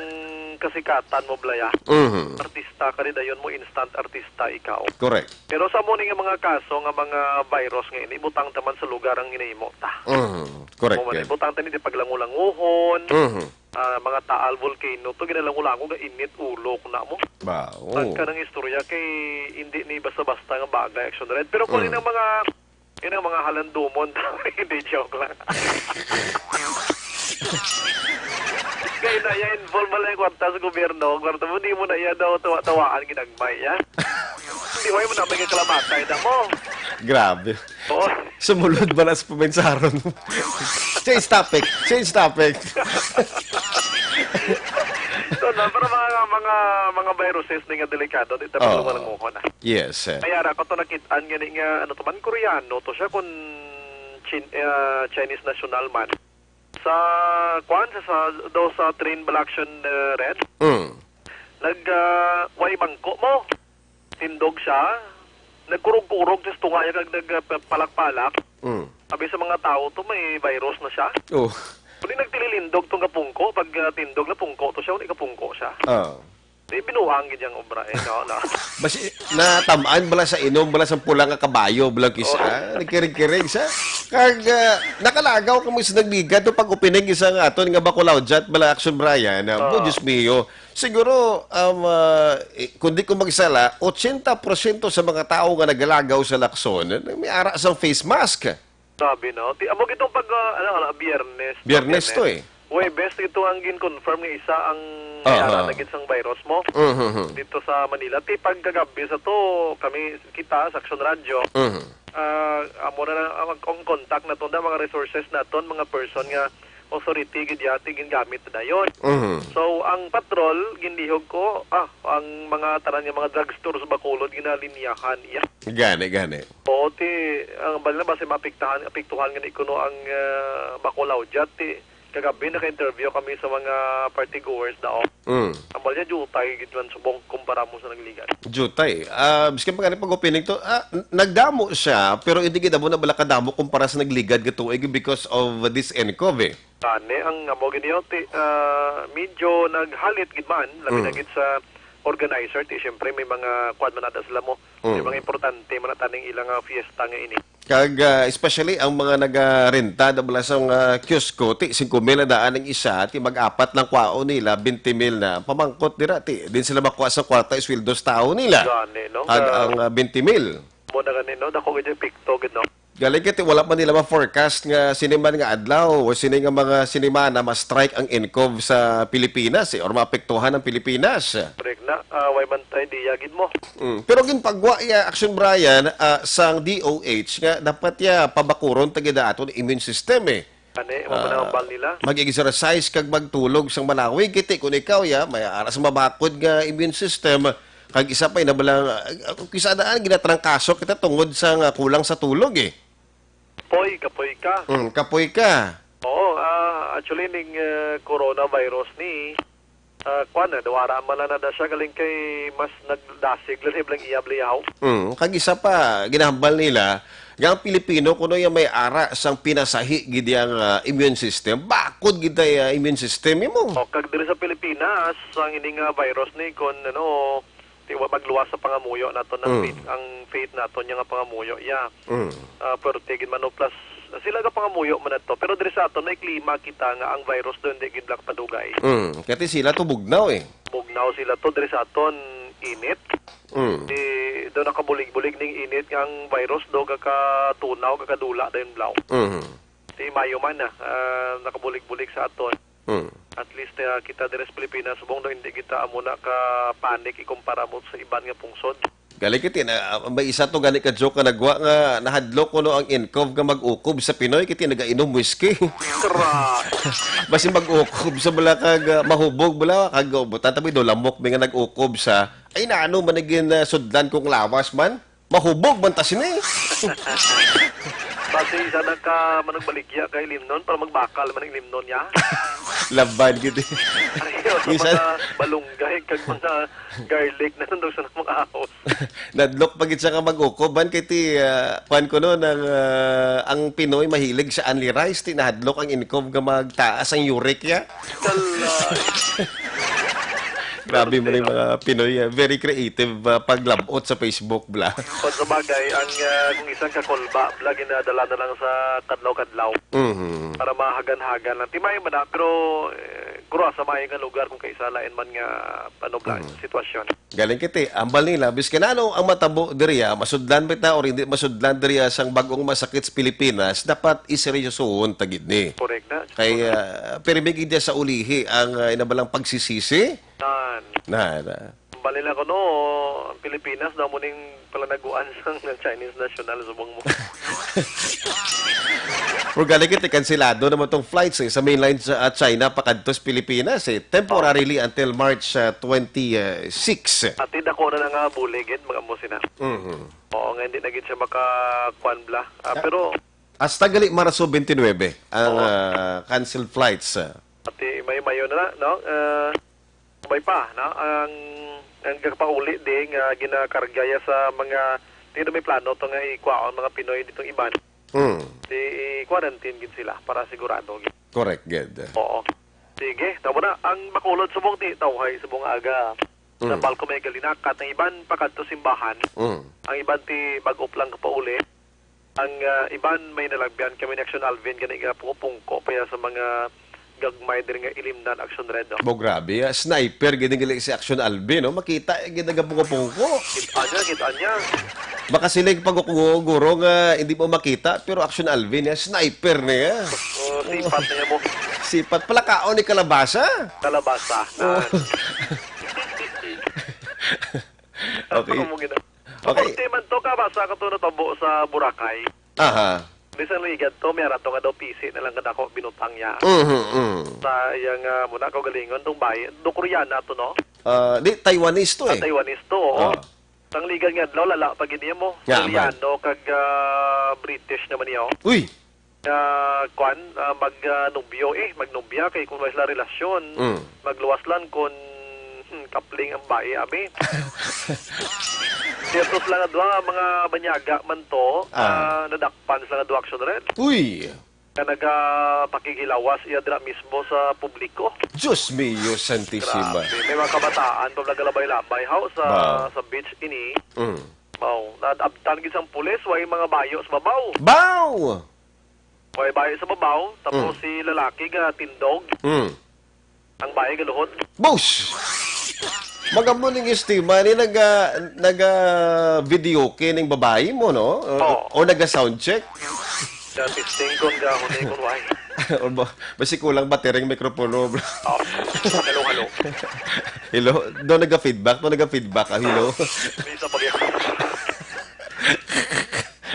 kasikatan mo, Blaya. Mhm. Artista ka rin, dayon mo instant artista ikaw. Correct. Pero sa mo ning mga kaso nga mga virus nga ini, butang ta man sa lugar ang ginahimo ta. Mhm. Correct, Mo man, yeah. Butang ta ni di paglangulanguhon, Mhm. ah, mga taal, volcano, to ginalangulango nga init ulo ko na mo. Ba, oo. Ang kanang istorya kay hindi ni basta-basta nga bagay, Action Red. Pero kung Mm. ang mga, yun ang mga halandumon, hindi, joke lang. Kaya na yan, involve mo lang yung kwarta sa gobyerno, kwarta mo, di mo na yan daw tawa-tawaan, ginagmay, ya? Hindi, why mo na may kalamatay na mo? Grabe. Oo. Sumulod ba na sa pumensaron? Change topic. Change topic. So, na, pero mga, mga, mga viruses ni nga delikado, di tayo Oo. Lumalanguhon na. Yes, eh. Kaya ra ko to nakit-an gani nga, ano to man, Koreano to siya, kung Chin-, ah, Chinese national man. Sa, kuan, sa, sa, daw sa train bala, Action, eh, Red? Mm. Nag, ah, way bangko mo. Tindog siya. Nagkurog-kurog sa tunga niya kag nagpalak-palak. Mm. Abi sa mga tao to, may virus na siya. Oh. Kung di nagtililindog tong kapungko, pag, ah, tindog na pungko to siya, hindi kapungko siya. Ah. Di binuang gid yang obra, eh, no, no? Basi, natam-an bala sa inom, bala sa pula nga kabayo, bala kis-, Oh. ah, nagkirig-kirig sa. Kag, ah, nakalagaw kamo sa nagligad to pag-opening isa nga aton nga Bacalao Jat, bala Action Brian, ah, Oh. Diyos mio. Siguro, um, ah, eh, kung di ko magsala, ochenta porsyento sa mga tao nga nagalagaw sa Lacson, may ara sang face mask. Grabe, no? Di, amo gitong pag, ah, ano, ano, Biyernes, no? Biyernes to, Biyernes. Eh. Huwebes ito ang gin-confirm nga isa ang Aha. may ara na gid sang virus mo Mhm. dito sa Manila. Ti pagkagabi sa to, kami, kita sa Action Radio, Mhm. ah, amo na lang ang, ang contact naton, da, mga resources naton, mga person nga authority gid yati gingamit na dayon. Mhm. So, ang patrol, ginlihog ko, ah, ang mga tanan nga mga drugstore sa Bacolod, ginalinyahan iya. Gani, gani. Oo, ti, ang bali na ba si maapektahan, apektuhan gani kuno ang, ah, Bacolao dyan, ti, kagabi naka-interview kami sa mga party goers daw. Mm. Ang bali niya, jutay gid man subong kumpara mo sa nagligad. Jutay. Ah, biskan pa gani pag-opening to, ah, n-, nagdamo siya, pero hindi gid amo na bala kadamo kumpara sa nagligad nga tuig because of this N C O V, eh. Tani, ang amo gid niyo, ti, ah, medyo naghalit gid man, labi na Mm. gid sa organizer, ti, siyempre, may mga kuwan man ata sila mo. Mm. May mga importante man ata ning ilang, ah, fiesta nga ini. Kag, ah, especially ang mga nagarenta da bala sa mga kiosko, ti, singko mil na daan ang isa, ti, mag-apat lang kwaon nila, twenty mil na. Pamangkot dira, ti, din sila makuha sa kwarta, sweldo sa tao nila. Gani, no? Kag Nga ang, ah, twenty mil. Mo na gani, no? Dako gid yung epekto, gid, no? Galing kay ti wala man nila ma-forecast nga sini man nga adlaw o sini nga mga sinimana ma-strike ang N C O V sa Pilipinas, eh, or maapektuhan ang Pilipinas. Correct na. Ah, way man tayo diya, gid mo. Mm. Pero ginpagwa iya, Action Brian, ah, sang D O H nga dapat ya pabakuron ta gid aton immune system, eh. Ani, amo man ang Ah, hambal nila. Mag-exercise kag magtulog sang malawig. Kiti kung ikaw, ya, may ara sa mabakod nga immune system. Kag isa pa, ina ba lang, ah, kung isa daan, ginatrangkaso kita tungod sa nga kulang sa tulog, eh. Kapoy, kapoy ka. Mm, kapoy ka. Oo, ah, actually, ning, ah, coronavirus ni, ah, kwan, eh, dawara man na da siya, galing kay mas nagdasig lang, lang iya bliyaw. Mm, kag isa pa, ginahambal nila, nga ang Pilipino, kuno yung may ara sang pinasahi gid yang, ah, immune system, bakod gid ay, ah, immune system mo. O, kag diri sa Pilipinas, ang ini nga virus ni, kun, ano, ti-, wa-, magluwas sa pangamuyo naton ang Mm. faith, ang faith naton niya nga pangamuyo, ya. Mm. Ah, pero tigin man, no, plus, sila nga pangamuyo man nato. Pero diri sa aton, may klima kita nga ang virus doon, di gid lang padugay. Mm. Kati sila to bugnaw, eh. Bugnaw sila to, diri sa aton, init. Mm. Di, do nakabulig-bulig ning init nga ang virus do, kakatunaw, kakadula dayon blaw. Mhm. Di mayo man na, ah, nakabulig-bulig sa aton. Mm. At least, ah, kita diri sa Pilipinas, subong do hindi kita amo na ka panic ikumpara mo sa iban nga pungsod. Galing kiti na, ah, may isa to gani ka joke nga nagwa nga nahadlok kuno ang N C O V nga mag-ukob sa Pinoy kiti nagainom whisky. Tara. Basi mag-ukob sa bala kag, ah, mahubog bala kag, oh, butan tabi do lamok mi nga nag-ukob sa, ay, naano man nagin, ah, sudlan kong lawas man? Mahubog man ta sini. Basi isa na ka managbaligya kay limnon para magbakal man ang limnon niya. Laban gid, eh. Ay, sa Minsan mga balunggay kag mga garlic na nandun sa mga ahos. Nadlok pa gid siya nga mag-ukob, man, kay ti, ah, kuwan ko, no, nang, ah, ang Pinoy mahilig sa unli rice, ti nahadlok ang N C O V nga magtaas ang uric niya. Kalay. Grabe man yung mga Pinoy, ah, very creative, ah, paglabot sa Facebook, bla. Kung sa bagay, ang, ah, kung isang kakulba, bla, ginadala na lang sa kadlaw-kadlaw. Mhm. Para mahagan-hagan lang. Timay man na, pero, eh, kuro sa maayo nga lugar kung kaisa lain man nga, ano, bla, Mhm. sitwasyon. Galing kiti, ambal nila, biskan ano ang matabo diriya, masudlan bitaw or hindi masudlan diriya sang bag-ong masakit sa Pilipinas, dapat iseryosohon ta gid ni. Correct na. Kay, ah, pirmi gid niya sa ulihi ang, ah, inabalang pagsisisi. Nan. Na, na. Bali na ko, no, ang Pilipinas na mo ning palanaguan sang Chinese national, subong mo. Pero galing kiti, kansilado naman tong flights, eh, sa mainland sa, ah, China pakadto sa Pilipinas, eh, temporarily until March, ah, twenty-six. Ati dako na na nga buligid, mag-amo sina. Mhm. Oo, nga hindi na gid siya maka, kwan bla. Ah, Ah, pero hasta gali Marso twenty-nine ang, Oo. ah, canceled flights, ah. Ati mayo-mayo na, no? Ah, sabay pa, no? Ang, ang gagpauli di nga ginakarga ya sa mga, di na may plano to nga ikuha ang mga Pinoy ditong iban. Mm. Di i-quarantine gid sila para sigurado gid. Correct gid. Oo. Sige, tama na. Ang Bacolod subong ti tawhay subong aga. Mm. Sa palko may galinakat ang iban pakadto simbahan. Mm. Ang iban ti bag-op lang kapauli. Ang, ah, iban may nalagyan kami ni Action Alvin gani nga pungko-pungko pa ya sa mga gagmay diri nga ilimnan Action Red, no? Bo, grabe, ah. Sniper gid ang gali si Action Alvin, no? Makita gid ang pungko-pungko. Kita niya, kita niya. Baka sila yung pag-, guro nga hindi mo makita, pero Action Alvin, ya, sniper na, ya. Oh, sipat na ya mo. Sipat pala kaon ni kalabasa. Kalabasa. Oh. Okay. Ang mga gina- Okay. Di man to, kabasa ka to natabo sa Boracay. Aha. Di sa ligad to, may arato nga daw pisi na lang kadako binutang niya. Mhm, mhm. Sa iyang, ah, muna kaugalingon, tong bayi, do Koreana to, no? Ah, di, Taiwanese to Ah, eh. Taiwanese to, oo. Ah. Ang ligad nga adlaw, lala pa gid niya mo. Nga, man. Koreano kag, ah, British naman niya, oh. Uy! Nga, kwan, ah, mag, ah, nobyo eh, magnobya kay kung may sila relasyon, Mm. magluwas lang kung, hmm, kapling ang bae, abi. Siyerto sila nga duha, mga banyaga man to, Ah. ah, nadakpan sila nga duha, Action Red. Uy! Nga nagapakighilawas iya dira mismo sa publiko. Diyos mio, Santissima. Grabe. May mga kabataan pa nagalabay-labay, haw, sa, Wow. sa beach ini. Mm. Wow. Naabtan gid sang pulis, way mga bayo sa babaw. Baw! Way bayo sa babaw, tapos Mm. si lalaki nga tindog. Mm. Ang bayi galuhod. Boss! Magamo ning estima ni naga, naga video kay ning babayi mo, no? O, Oo. O naga sound check? Ga testing kon ga huni kon way. O ba, basi kulang battery ang mikropono, bro. Oh, halo-halo. Hello? Do naga feedback? Do naga feedback? Ah, hello? Bisa pa gyud.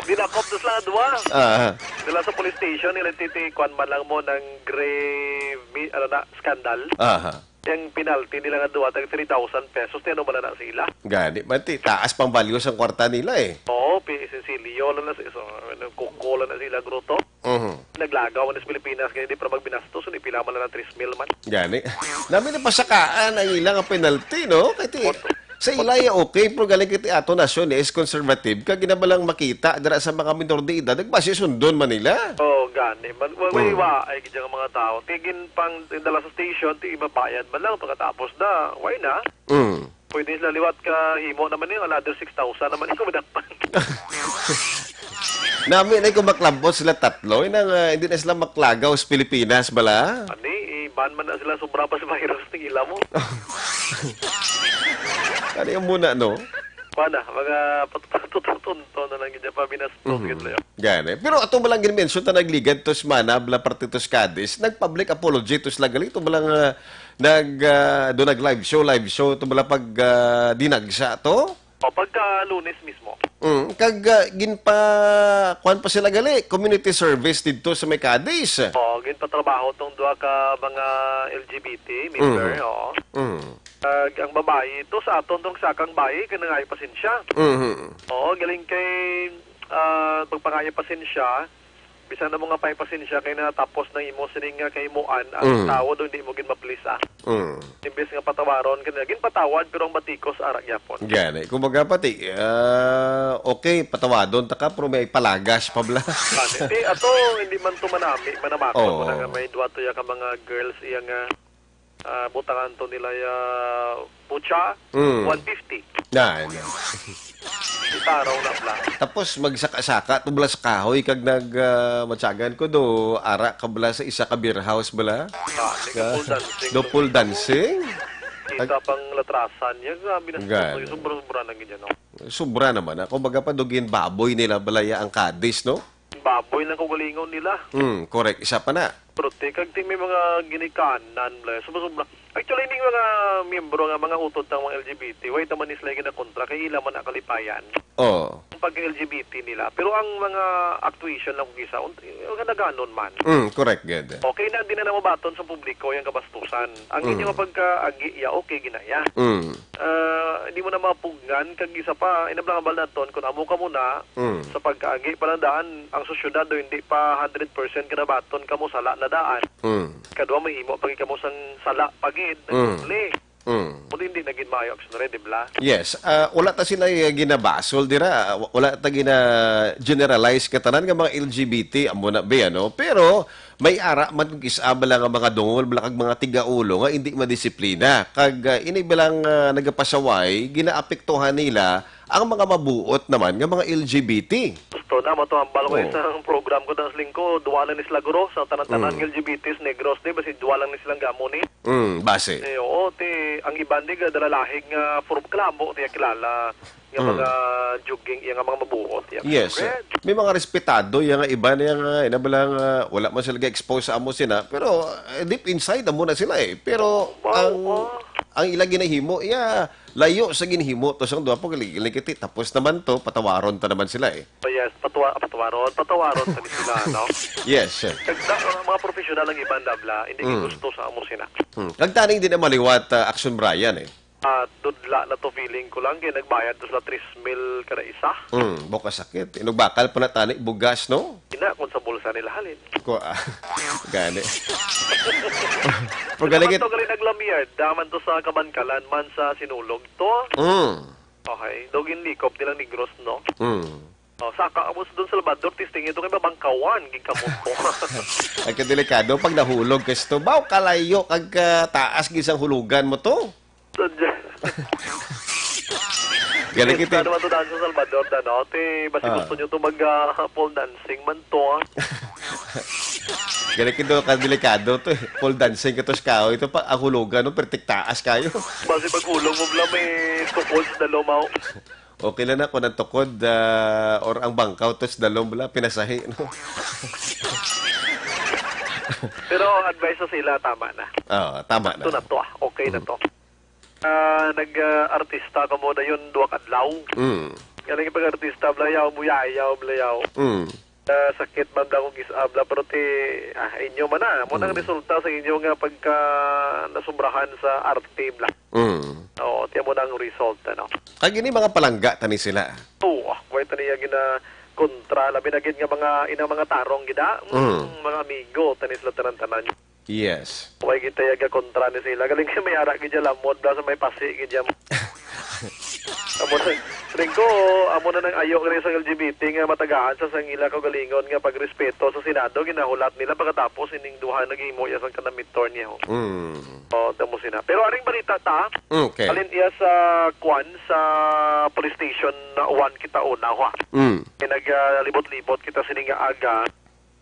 Dinakop na sila duwa. Ah. Dala sa police station, nila titi, kwan man lang mo ng grave, mi-, ano na, scandal. Aha. Yung penalty nila nga duwa, tag three thousand pesos, tiyan mo na sila. Gani, man ti, taas pang value sang kwarta nila eh. Oo, pi-, sinsilyo lang na si-, so, ano, kuko lang na sila, gruto. Mhm. Naglagaw man sa Pilipinas, kaya di para magbinastos, hindi pila man lang ng three mil man. Gani. Nami na pasakaan ang ilang penalty, no? Kaya ti, Oto. Sa ila, ya, okay, pero galing kiti ato nasyon is conservative, kag ginabalang makita dira sa mga minor de edad, nagbasi sundon man nila. Oh, gani. Man, wa, wa, Mm. wa, ay, gid ang mga tao. Tigin pang dala sa station, ti mabayad man lang, pagkatapos na, why na? Mm. Pwede sila liwat ka himo naman yung another six thousand naman yung madakpan. Nami na yung maklabot sila tatlo, inang, ah, hindi na sila maklagaw sa Pilipinas, bala? Ani, i-ban man na sila, sobra pa sa virus ng ila mo. Ano yung muna, no? Wala, mga patutututun to na lang gid pa binastos Mhm. gid layo. Gani. Pero ato mo lang ginmensyon ta nagligad to semana, bala parte to sa Cadiz, nag-public apology to sila gali, to mo lang, ah, nag, ah, do nag live show, live show, to mo lang pag, ah, dinagsa to? O, pagka Lunes mismo. Mm, kag, ah, ginpa, kuwan pa sila gali, community service didto sa may Cadiz. O, ginpatrabaho tong duha ka mga L G B T member, Mhm. oo. Mm. Kag ang babayi, ito sa aton tong sakang bayi, kay nangayo pasensya. Mhm. Oo, galing kay, ah, pagpangayo pasensya, bisan na mo nga pay pasensya kay natapos na imo sining nga kahimuan, ang Mm. tao do hindi mo gid ma-please, ah. Mm. Imbes nga patawaron ka nila, ginpatawad, pero ang batikos ara gyapon. Gani, kumbaga pati, ah, okay, patawadon ta ka, pero may palagas pa bala. Gani, ti, ato, hindi man to manami, manamako Oo. mo na nga may duwa to ya ka mga girls, iya nga ah, butangan to nila ya bucha, Mm. one fifty. Na, na. Itaraw na bla. Tapos magsaka-saka to bala sa kahoy kag nag, ah, matyagan ko do, ara ka bala sa isa ka beer house bala. Ah, may Ka-, ka pole dancing. Do pole dancing? Kita pang latrasan niya, grabe na Gani. sobra, sobra, sobra na gid yan, no? Sobra naman, ah. Kumbaga pa, do ginbaboy nila bala ya ang Cadiz, no? Baboy lang kaugalingon nila. Hmm, correct. Isa pa na. Pero ti, kag ti may mga ginikanan, bla, sobra-sobra. Actually, ning mga miyembro nga mga utod tang mga L G B T, way naman ni sila ginakontra, kay ila man ang kalipayan. Oh. Ang pagka-L G B T nila. Pero ang mga actuation lang kung isa, un-, yung naganon man. Mm, correct, gid. Okay na, di na namabaton sa publiko yung kabastusan. Ang Mm. inyo nga pagkaagi, ya, okay, ginaya. Mm. Ah, hindi mo na mapugngan, kag isa pa, inablang abal naton, kung amo ka muna, Mm. sa pagkaagi pa lang daan, ang sosyedad do hindi pa hundred percent kanabaton kamo sala na daan. Mm. Kadwa, mahimo pa gid kamo sang sala pa gid, Mm. nagdumli. Mm. Kung hindi na gid maayo, Action Red, di ba? Yes. Ah, wala ta sila, eh, ginabasol dira. Wa-, wala ta gina-generalize ka tanan nga mga L G B T, amo na ba, ano? Pero, may ara man kung isa bala nga mga dungol, bala kag mga tigaulo nga hindi madisiplina. Kag, ah, ini bilang, ah, nagapasaway, ginaapektuhan nila ang mga mabuot naman nga mga L G B T. So, na mo to, ang balo ko Oo. Isang program ko, das lingko, duwa lang ni sila guro, sa tanan-tanan Mm. nga L G B Ts, Negros, di ba, si duwa lang ni silang gamo ni? Mm, base. Eh, oo, ti, ang iban di, gadalalahig nga, from klamo, ti, kilala, nga Mm. mga juging, iya nga mga mabuot, iya. Yes. Congrats. May mga respetado, iya nga iban, iya nga, ina ba lang, ah, wala man sila ga-expose sa amo sina, pero, eh, deep inside, amo na sila, eh. Pero, Wow, ang, wow. ang ila ginahimo, iya, layo sa ginhimo to sang duha po, gali-, gali kiti, tapos naman to, patawaron ta naman sila, eh. Oh, yes, patwa-, patwaron, patawaron pa ni sila, no? Yes, sir. Kag da-, ang mga professional ang iban, Dabla, hindi Mm. gusto sa amo sina. Hmm. Kag taning di na maliwat, ah, Action Brian, eh. Ah, dudla na to, feeling ko lang, kay nagbayad to sila tres mil kada isa. Hmm, bukas sakit. Inugbakal pa na tani, bugas, no? Ina, kung sa bulsa nila halin. Ko, ah, gani. Pag Daman galing to, gali naglamyad, daman to sa Kabankalan man sa Sinulog to. Mm. Okay, daw ginlikop nilang Negros, no? Mm. Oh, saka amo sa Don Salvador, testing ito kay mabangkawan, gid kamot mo. Ay, kadelikado pag nahulog ka ito. Baw, kalayo, kag, ah, taas, gisang hulugan mo to. Sadya. Galing Yes, kita. Ano man to daan sa Salvador, da, no? Te, basi Ah. gusto nyo to mag, ah, pole dancing man to, ah. Galing kita, kadelikado to, eh. Pole dancing ka to sa kao. Ito pa, ang hulugan, no? Pertik taas kayo. Basi maghulog mo, bla, may tukod sa dalomaw. Okay lang na kung ang tukod, ah, or ang bangkaw to sa dalom, wala, pinasahi, no? Pero advice sa sila, tama na. Oo, tama na. Ito na to, ah. Okay na Mm. to. Ah, nag, ah, artista ka mo dayon duha ka adlaw. Mm. Galing pag-artista, blayaw, buyayaw, blayaw. Mm. Ah, sakit man daw kung gis-, ah, bla, pero ti, ah, inyo man na. Mo nang Mm. resulta sa inyo nga pagka nasubrahan sa arte, bla. Mm. Oo, tiyan mo na ang result, ano. Kag ini mga palangga tani sila. Oo, ah, way tani yung gina-, kontra, labi na gid nga mga, inang mga tarong gid, ah. Mm, Mm. mga amigo, tani sila tanan-tanan. Yes. Way gid tayo ga kontra ni sila. Galing kay may ara gid dyan lamod, bla sa may pasi gid dyan. Amo na, ring ko, amo na nang ayo kini sa L G B T nga matagaan sa sangila kaugalingon nga pagrespeto sa Senado, ginahulat nila pagkatapos ining duha naghimo iya sang kanang midterm niya, ho. Mm. Oh, tamo sina. Pero aring balita ta, Okay. alin iya sa kwan, sa police station na one kita una, ho, ah. Mm. Kay nagalibot-libot kita sini nga aga,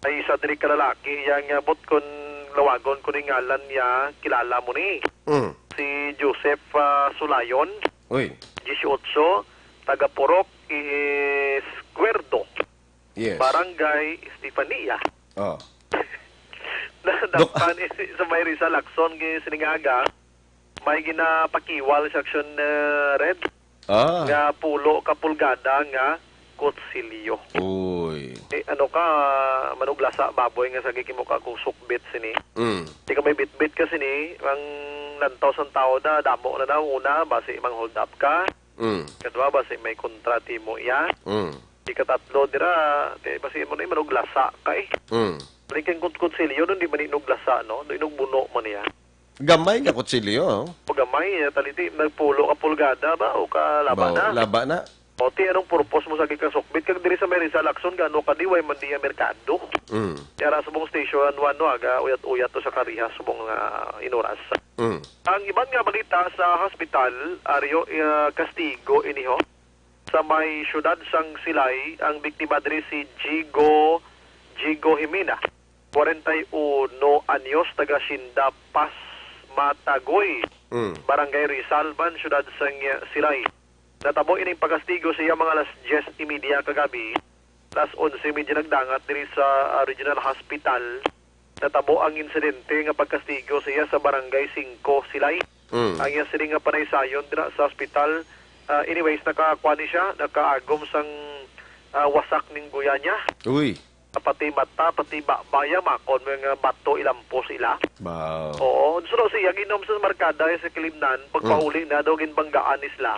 ay isa diri ka lalaki, iya nga bot kon lawagon ko ni ngalan niya, kilala mo ni. Mm. Si Joseph, ah, Sulayon, Uy. dieciocho, taga Purok Izquierdo, Yes. Barangay Estefania. Oh. Nadakpan ni sa may Rizal Lacson, gi-, sining aga, may ginapakiwal sa Action, eh, Red Ah. nga pulo ka pulgada nga kutsilyo. Uy. Eh, ano ka, manuglasa, baboy nga sa gikimo ka kung sukbit sini. Mm. Di ka may bitbit ka sini, ang lantaw sang tao na, damo na daw, una, basi mang hold up ka. Mm. Kadwa, basi may kontra ti mo iya. Mm. Di ka tatlo, dira, te, basi mo na, manuglasa ka eh. Mm. Balik ang kut-, kutsilyo, nun, di man inuglasa, no? Di inugbuno man niya. Gamay nga kutsilyo, oh. O gamay, eh, taliti, nagpulo ka pulgada ba? O ka laba Ba, na? laba na. O, ti, anong purpose mo sa gikasukbit? Kag diri sa may Rizal Lacson, gano ka di, way man diya merkado. Mm. Yara subong station one, no, aga, uyat-uyat to sa karihas, subong nga inuras. Mm. Ang iban nga balita sa hospital, Aryo, eh, kastigo ini, ho. Sa may siyudad sang Silay, ang biktima diri si Jigo, Jigo Jimena, kwarenta y uno anyos, taga Hacienda Paz Matagoy, Mm. Barangay Rizal man, siyudad sang Silay. Natabo ining pagkastigo siya mga alas diyes y media kagabi, alas onse y media nagdangat diri sa, ah, Regional Hospital. Natabo ang insidente nga pagkastigo siya sa Barangay Singko, Silay. Mm. Ang iya sini nga panaysayon dira sa ospital, ah, anyways, nakakuha ni siya, nakaagom sang, ah, wasak ning guya niya. Uy. Pati mata, pati ba-, baya, makon mo nga bato ilampos ila. Wow. Oo, so daw siya, ginom sa markada sa Kilimnan, Mm. pagpauli na daw ginbanggaan ni sila.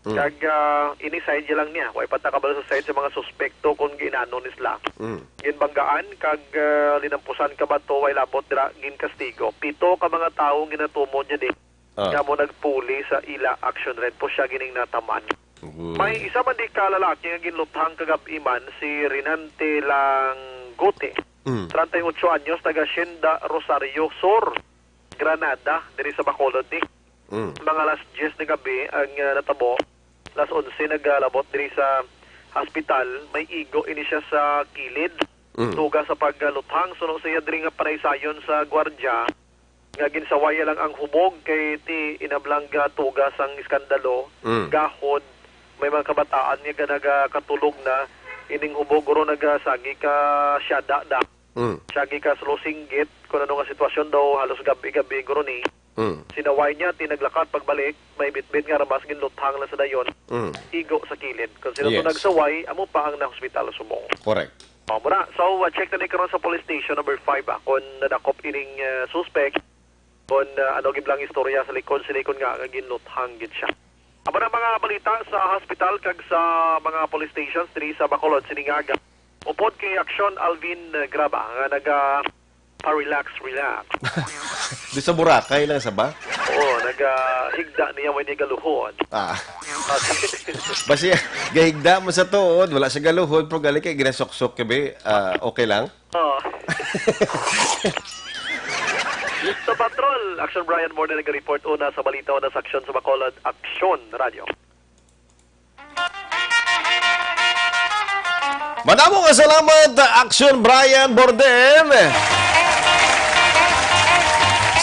Mm. Kag, ah, ini side niya lang niya. Way pa ta kabalo sa side sa mga suspekto kung ginano ni sila. Mm. Ginbanggaan kag, ah, linampusan ka bato, way labot dira, ginkastigo. Pito ka mga tawo ang ginatumon niya di. Ah. Nga mo nagpuli sa ila action red po siya gining nataman. Uy. May isa man di ka lalaki nga ginluthang kagab-i man, si Renante Langgote. Mm. Treinta y ocho anyos, taga Hacienda Rosario Sur, Granada, diri sa Bacolod ni. Mm. Mga alas diyes na gabi ang, ah, natabo. Alas onse nagalabot diri sa hospital, may igo ini siya sa kilid. Mm. Tuga sa pagluthang, suno sa iya diri nga panaysayon sa gwardya, nga ginsawaya lang ang hubog kay ti inablang ga tuga sang iskandalo, Mm. gahod, may mga kabataan nga ga-, nagakatulog na, ining hubog guro nagasagi ka siyada da. Mm. Siyagi ka sulo singgit, kung ano nga sitwasyon daw, halos gabi-gabi guro ni. Mm. Sinaway niya, ti naglakat pagbalik, may bitbit nga armas, ginluthang lang sa dayon, Mm. igo sa kilid. Kung sino to Yes. nagsaway, amo pa ang nahospital subong. Correct. Oh, mura. So, uh, check na ni karon sa police station number five, ah, kung nadakop ining, uh, suspect, kung, uh, ano gid lang istorya sa likod sini, kung nga, nga ginluthang gid siya. Amo na mga balita sa hospital kag sa mga police stations diri sa Bacolod sining aga. Upod kay Aksyon Alvin, uh, Graba nga naga pa-relax, relax. Di sa Boracay lang sa ba? Oo, naga higda niya, way niya galuhon. Ah. Basi, gahigda mo sa tuod, wala sa galuhon, pero gali kay ginasuksok ka, be. Ah, okay lang? Oo. Sa Patrol, Action Brian Morne naga-report una sa balita, una sa aksyon sa Bacolod, Aksyon Radio. Madamo nga salamat, Action Brian Borden.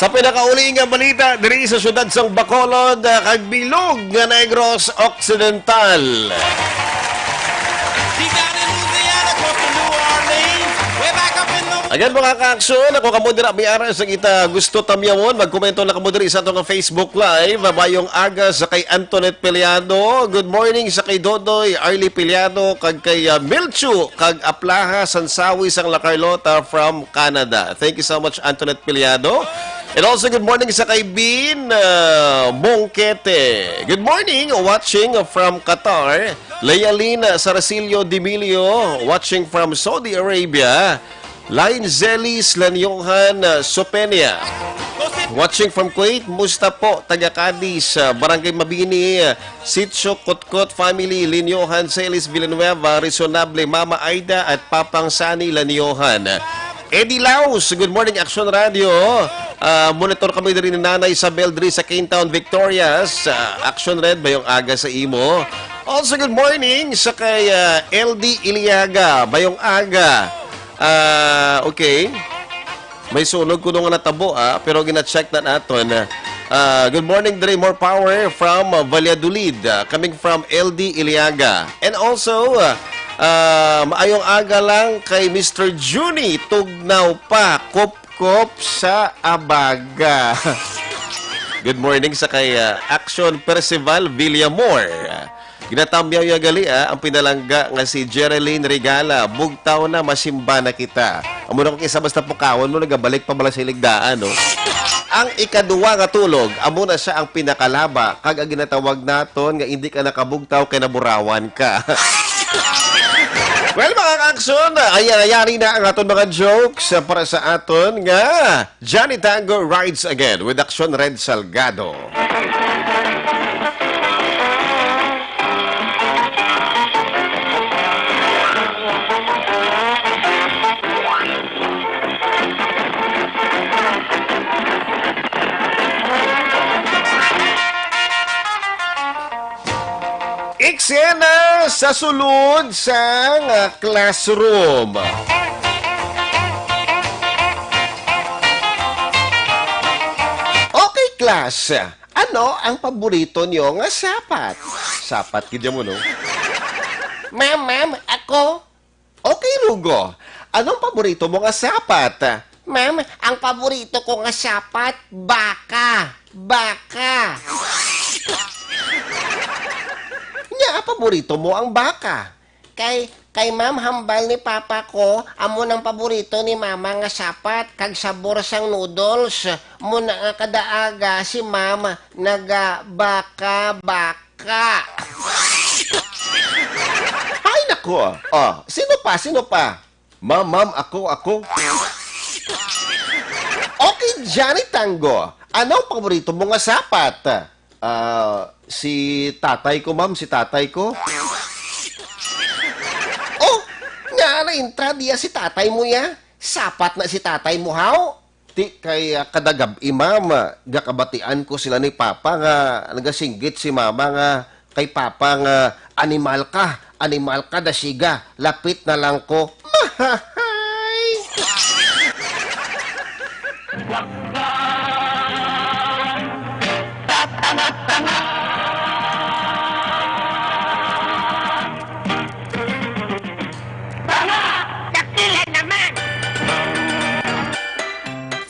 Sa pinakauli nga balita diri sa siyudad sang Bacolod, ah, kag bilog nga Negros Occidental. Deep down in Louisiana, close to New Orleans. Way back up in the Again, mga ka-aksyon, ako kamo dira, may ara sa kita gusto tamyawon. Magkomento na kamo diri sa ato nga Facebook Live. Mayong aga sa kay Antoinette Peleado. Good morning sa kay Dodoy, Arlie Peleado, kag kay, ah, Milchu, kag Aplaha Sansawi sang La Carlota from Canada. Thank you so much, Antoinette Peleado. And also, good morning sa kay Bin, ah, Mongkete. Good morning, watching from Qatar. Lealin Sarasilio Dimilio, watching from Saudi Arabia. Line Zelis Lanyohan, uh, Sopenia. Watching from Kuwait, musta po? Taga Cadiz, uh, Barangay Mabini, uh, Sitio Kutkot family, Linyohan, Celis Villanueva, Resonable, Mama Aida, at Papang Sani Lanyohan. Eddie Laus, good morning, Action Radio. Ah, monitor kami diri ni Nanay Isabel diri sa Kingtown, Victorias. Ah, Action Red, mayong aga sa imo. Also, good morning sa kay, ah, L D Iliaga, mayong aga. Ah, okay. May sunog kuno nga natabo, ah, pero gina-check na naton. Ah, good morning, Dre. More power from, ah, Valladolid. Ah, coming from L D Iliaga. And also, ah, ah, maayong aga lang kay Mister Junie Tugnaw pa, Kupkup sa Abaga. Good morning sa kay, ah, Action Percival Villamor. Ginatamyaw ya gali, ah, ang pinalangga nga si Jereline Regala. Bugtaw na, masimba na kita. Amo na kung isa basta pukawon mo, nagabalik pa bala sa iligdaan, no? Ang ikaduwa nga tulog, amo na siya ang pinakalaba, kag ang ginatawag naton nga hindi ka nakabugtaw kay naburawan ka. Well, mga ka-aksyon, ayan, ayari na ang aton mga jokes, ah, para sa aton nga Johnny Tango rides again with Action Red Salgado. Eksena sa sulod sang, ah, classroom. Okay, class. Ano ang paborito niyo nga sapat? Sapat gid mo, no? Ma'am, ma'am, ako. Okay, Rugo. Anong paborito mo nga sapat? Ma'am, ang paborito ko nga sapat, baka. Baka. Nya, paborito mo ang baka? Kay, kay ma'am, hambal ni papa ko, amo nang paborito ni mama nga sapat kag sabor sang noodles. Mo na nga kada aga si ma'am nagabaka-baka. Ay, nako. Oh, sino pa? Sino pa? Ma'am, ma'am, ako, ako. Okay, Johnny Tango. Ano ang paborito mo nga sapat? Ah, si tatay ko, ma'am, si tatay ko. Oh, nga na intra diya si tatay mo ya. Sapat na si tatay mo, haw? Ti kay, ah, kada gab-i, ma'am, ah, gakabatian ko sila ni Papa nga nagasinggit si Mama nga kay Papa nga animal ka, animal ka, dasiga, lapit na lang ko. Mahahay!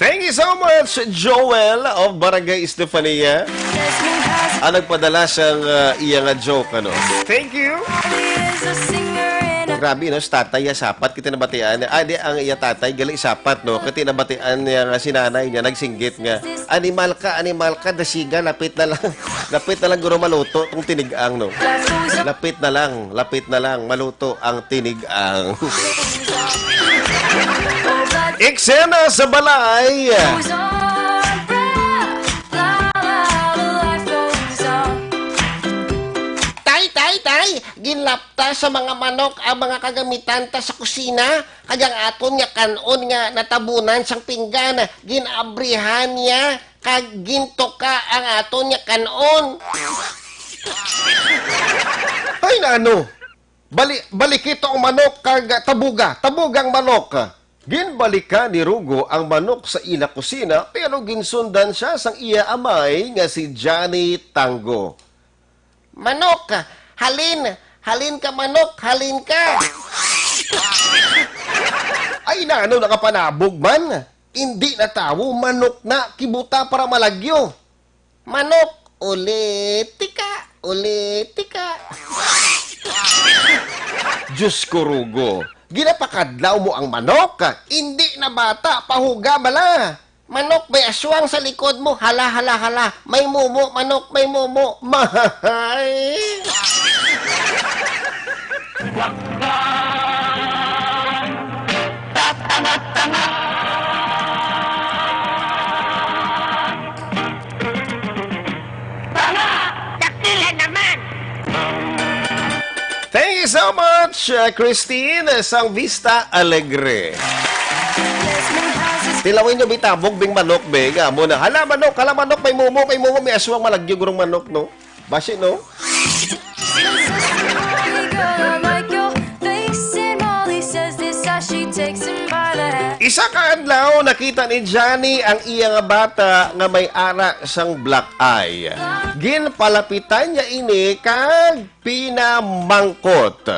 Thank you so much, Joel of Barangay Estefania. Ang nagpadala sang, ah, iya nga joke, ano. Thank you. Grabe, no? Si tatay, ya, sapat kita nabatian. Ah, di, ang iya tatay, gali sapat, no? Kati nabatian niya nga si nanay niya, nagsinggit nga, "Animal ka, animal ka, dasiga, lapit na lang." Lapit na lang guro maluto tong tinigang, no? Lapit na lang, lapit na lang maluto ang tinigang. Eksena sa balay. Tay, tay, tay! Ginlapta sa mga manok ang mga kagamitan ta sa kusina, kag ang aton nga kan-on nga natabunan sang pinggan, gin-abrihan niya, kag gintuka ang aton nga kan-on. Ay, nano? Bali-, baliki to ang manok kag tabuga. Tabuga ang manok. Ginbalikan ni Rugo ang manok sa ila kusina, pero ginsundan sia sang iya amay nga si Johnny Tango. "Manok, halin! Halin ka, manok! Halin ka!" Ay, nano, nakapanabog man. Indi na tawo, manok na, kibuta para malagyo. "Manok, ulit tika, ulit tika." Diyos ko, Rugo, ginapakadlaw mo ang manok? Indi na bata, pahuga bala. "Manok, may aswang sa likod mo. Hala, hala, hala. May mumo, manok, may mumo." Mahay! Tanga! Dakila naman! Thank you so much, uh, Christine, sang Vista Alegre. Tilawin nyo, bitabog bing manok, be. Nga mo na, "Hala, manok, hala, manok, may mumo, may mumo, may aswang, malagyo gurong manok, no?" Basi, no? Isa ka adlaw, nakita ni Johnny ang iya nga bata nga may ara sang black eye. Ginpalapitan niya ini kag pinamangkot.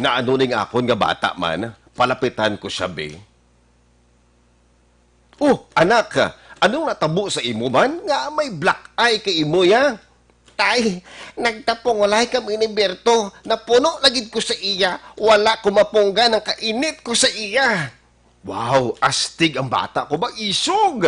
Naano ning akon nga bata man? Palapitan ko siya, be. "Oh, anak, anong natabo sa imo man nga may black eye kay imo, ya?" "Tay, nagtapungulay kami ni Berto. Napuno na gid ko sa iya. Wala ko mapunggan ang kainit ko sa iya." "Wow, astig ang bata ko ba, isog!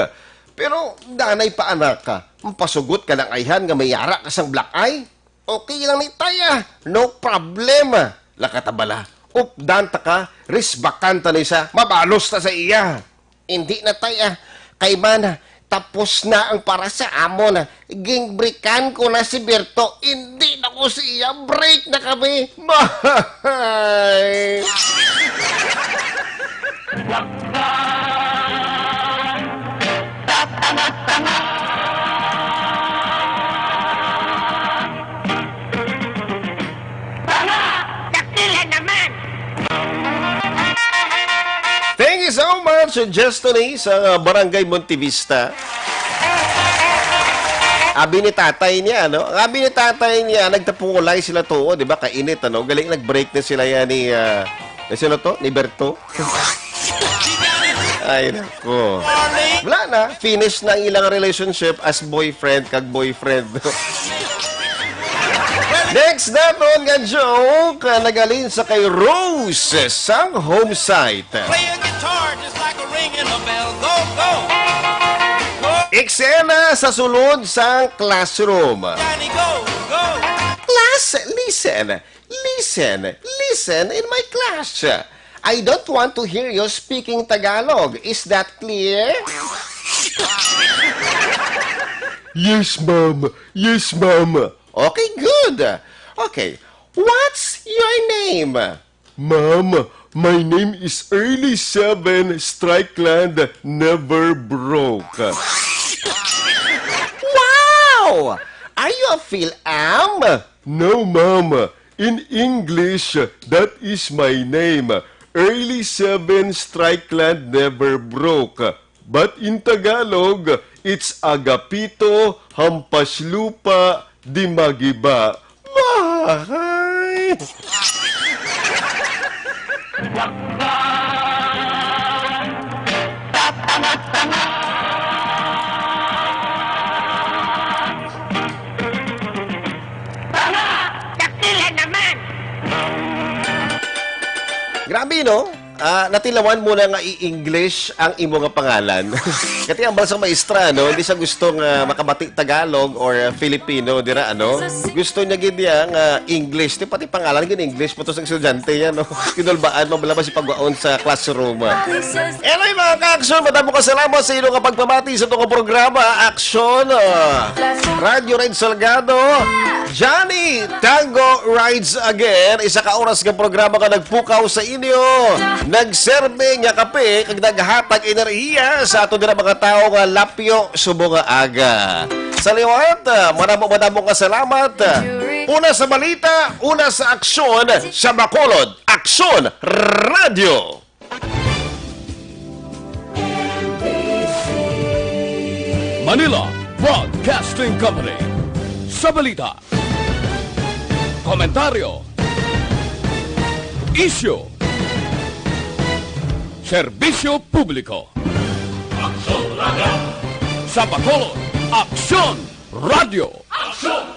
Pero danay pa, anak, mapasugot ka lang ayhan nga may ara ka sang black eye." "Okay lang ni, tay, ah. No problem, ah." "Laka ta bala. Updan ta ka, risbakan ta ni sa, mabalos ta sa iya." "Indi na, tay, ah. Kay man, ah, tapos na ang para sa amon, ah. Ginbrikan ko na si Berto. Indi na ko sa iya. Break na kami." Mahay! Tanga! Dakila naman! Thank you so much, Justine, sa, uh, Barangay Montevista. Abi ni tatay niya, no? Ang abi ni tatay niya, nagtapungulay sila tuo, di ba? Kainit, ano? Galing nag-break na sila yan ni, uh, eh, sino to? Ni Berto? Ay, nako. Wala na. Finish na ang ilang relationship as boyfriend kag boyfriend. Next naton nga joke, ah, nagalin sa kay Rose sang home site. Play a guitar just like a ringing a bell. Go, go. Eksena sa sulod sang classroom. Johnny, go, go. Class, listen. Listen, listen in my class. I don't want to hear you speaking Tagalog. Is that clear? Yes, ma'am. Yes, ma'am. Okay, good. Okay. What's your name? Ma'am, my name is Early Seven Strikeland Never Broke. Wow! Are you a Phil-Am? No, ma'am. In English, that is my name. Early seven, Strikeland never broke. But in Tagalog, it's Agapito, Hampas Lupa, Dimagiba. Mahay! Grabe, no? Ah, natilawan mo na nga i-English ang imo nga pangalan. Kati ang bala sa maestra, no? Hindi siya gusto nga makabati Tagalog or, uh, Filipino, dira, ano? Gusto niya gid niya nga English. Di pati pangalan gid English, putos ang estudyante yan, no? Kinulbaan, mabalabas si pagwaon sa classroom. Anyway, mga ka-aksyon, madamo ka salamat sa inyo nga pagpamati sa itong programa, Aksyon, ah, Radyo Red Salgado, Johnny Tango Rides Again, isa ka oras nga programa nga nagpukaw sa inyo, nagserbi nga kape, kag naghatag enerhiya sa ato dira mga tawo nga lapyo subong nga aga. Sa liwat, ah, madamo, madamo nga salamat. Una sa balita, una sa aksyon, sa Bacolod, Aksyon Radio. Manila Broadcasting Company. Sa balita, komentaryo, isyu, serbisyo publiko. Aksyon Radio. Sa Bacolod, Aksyon Radio. Aksyon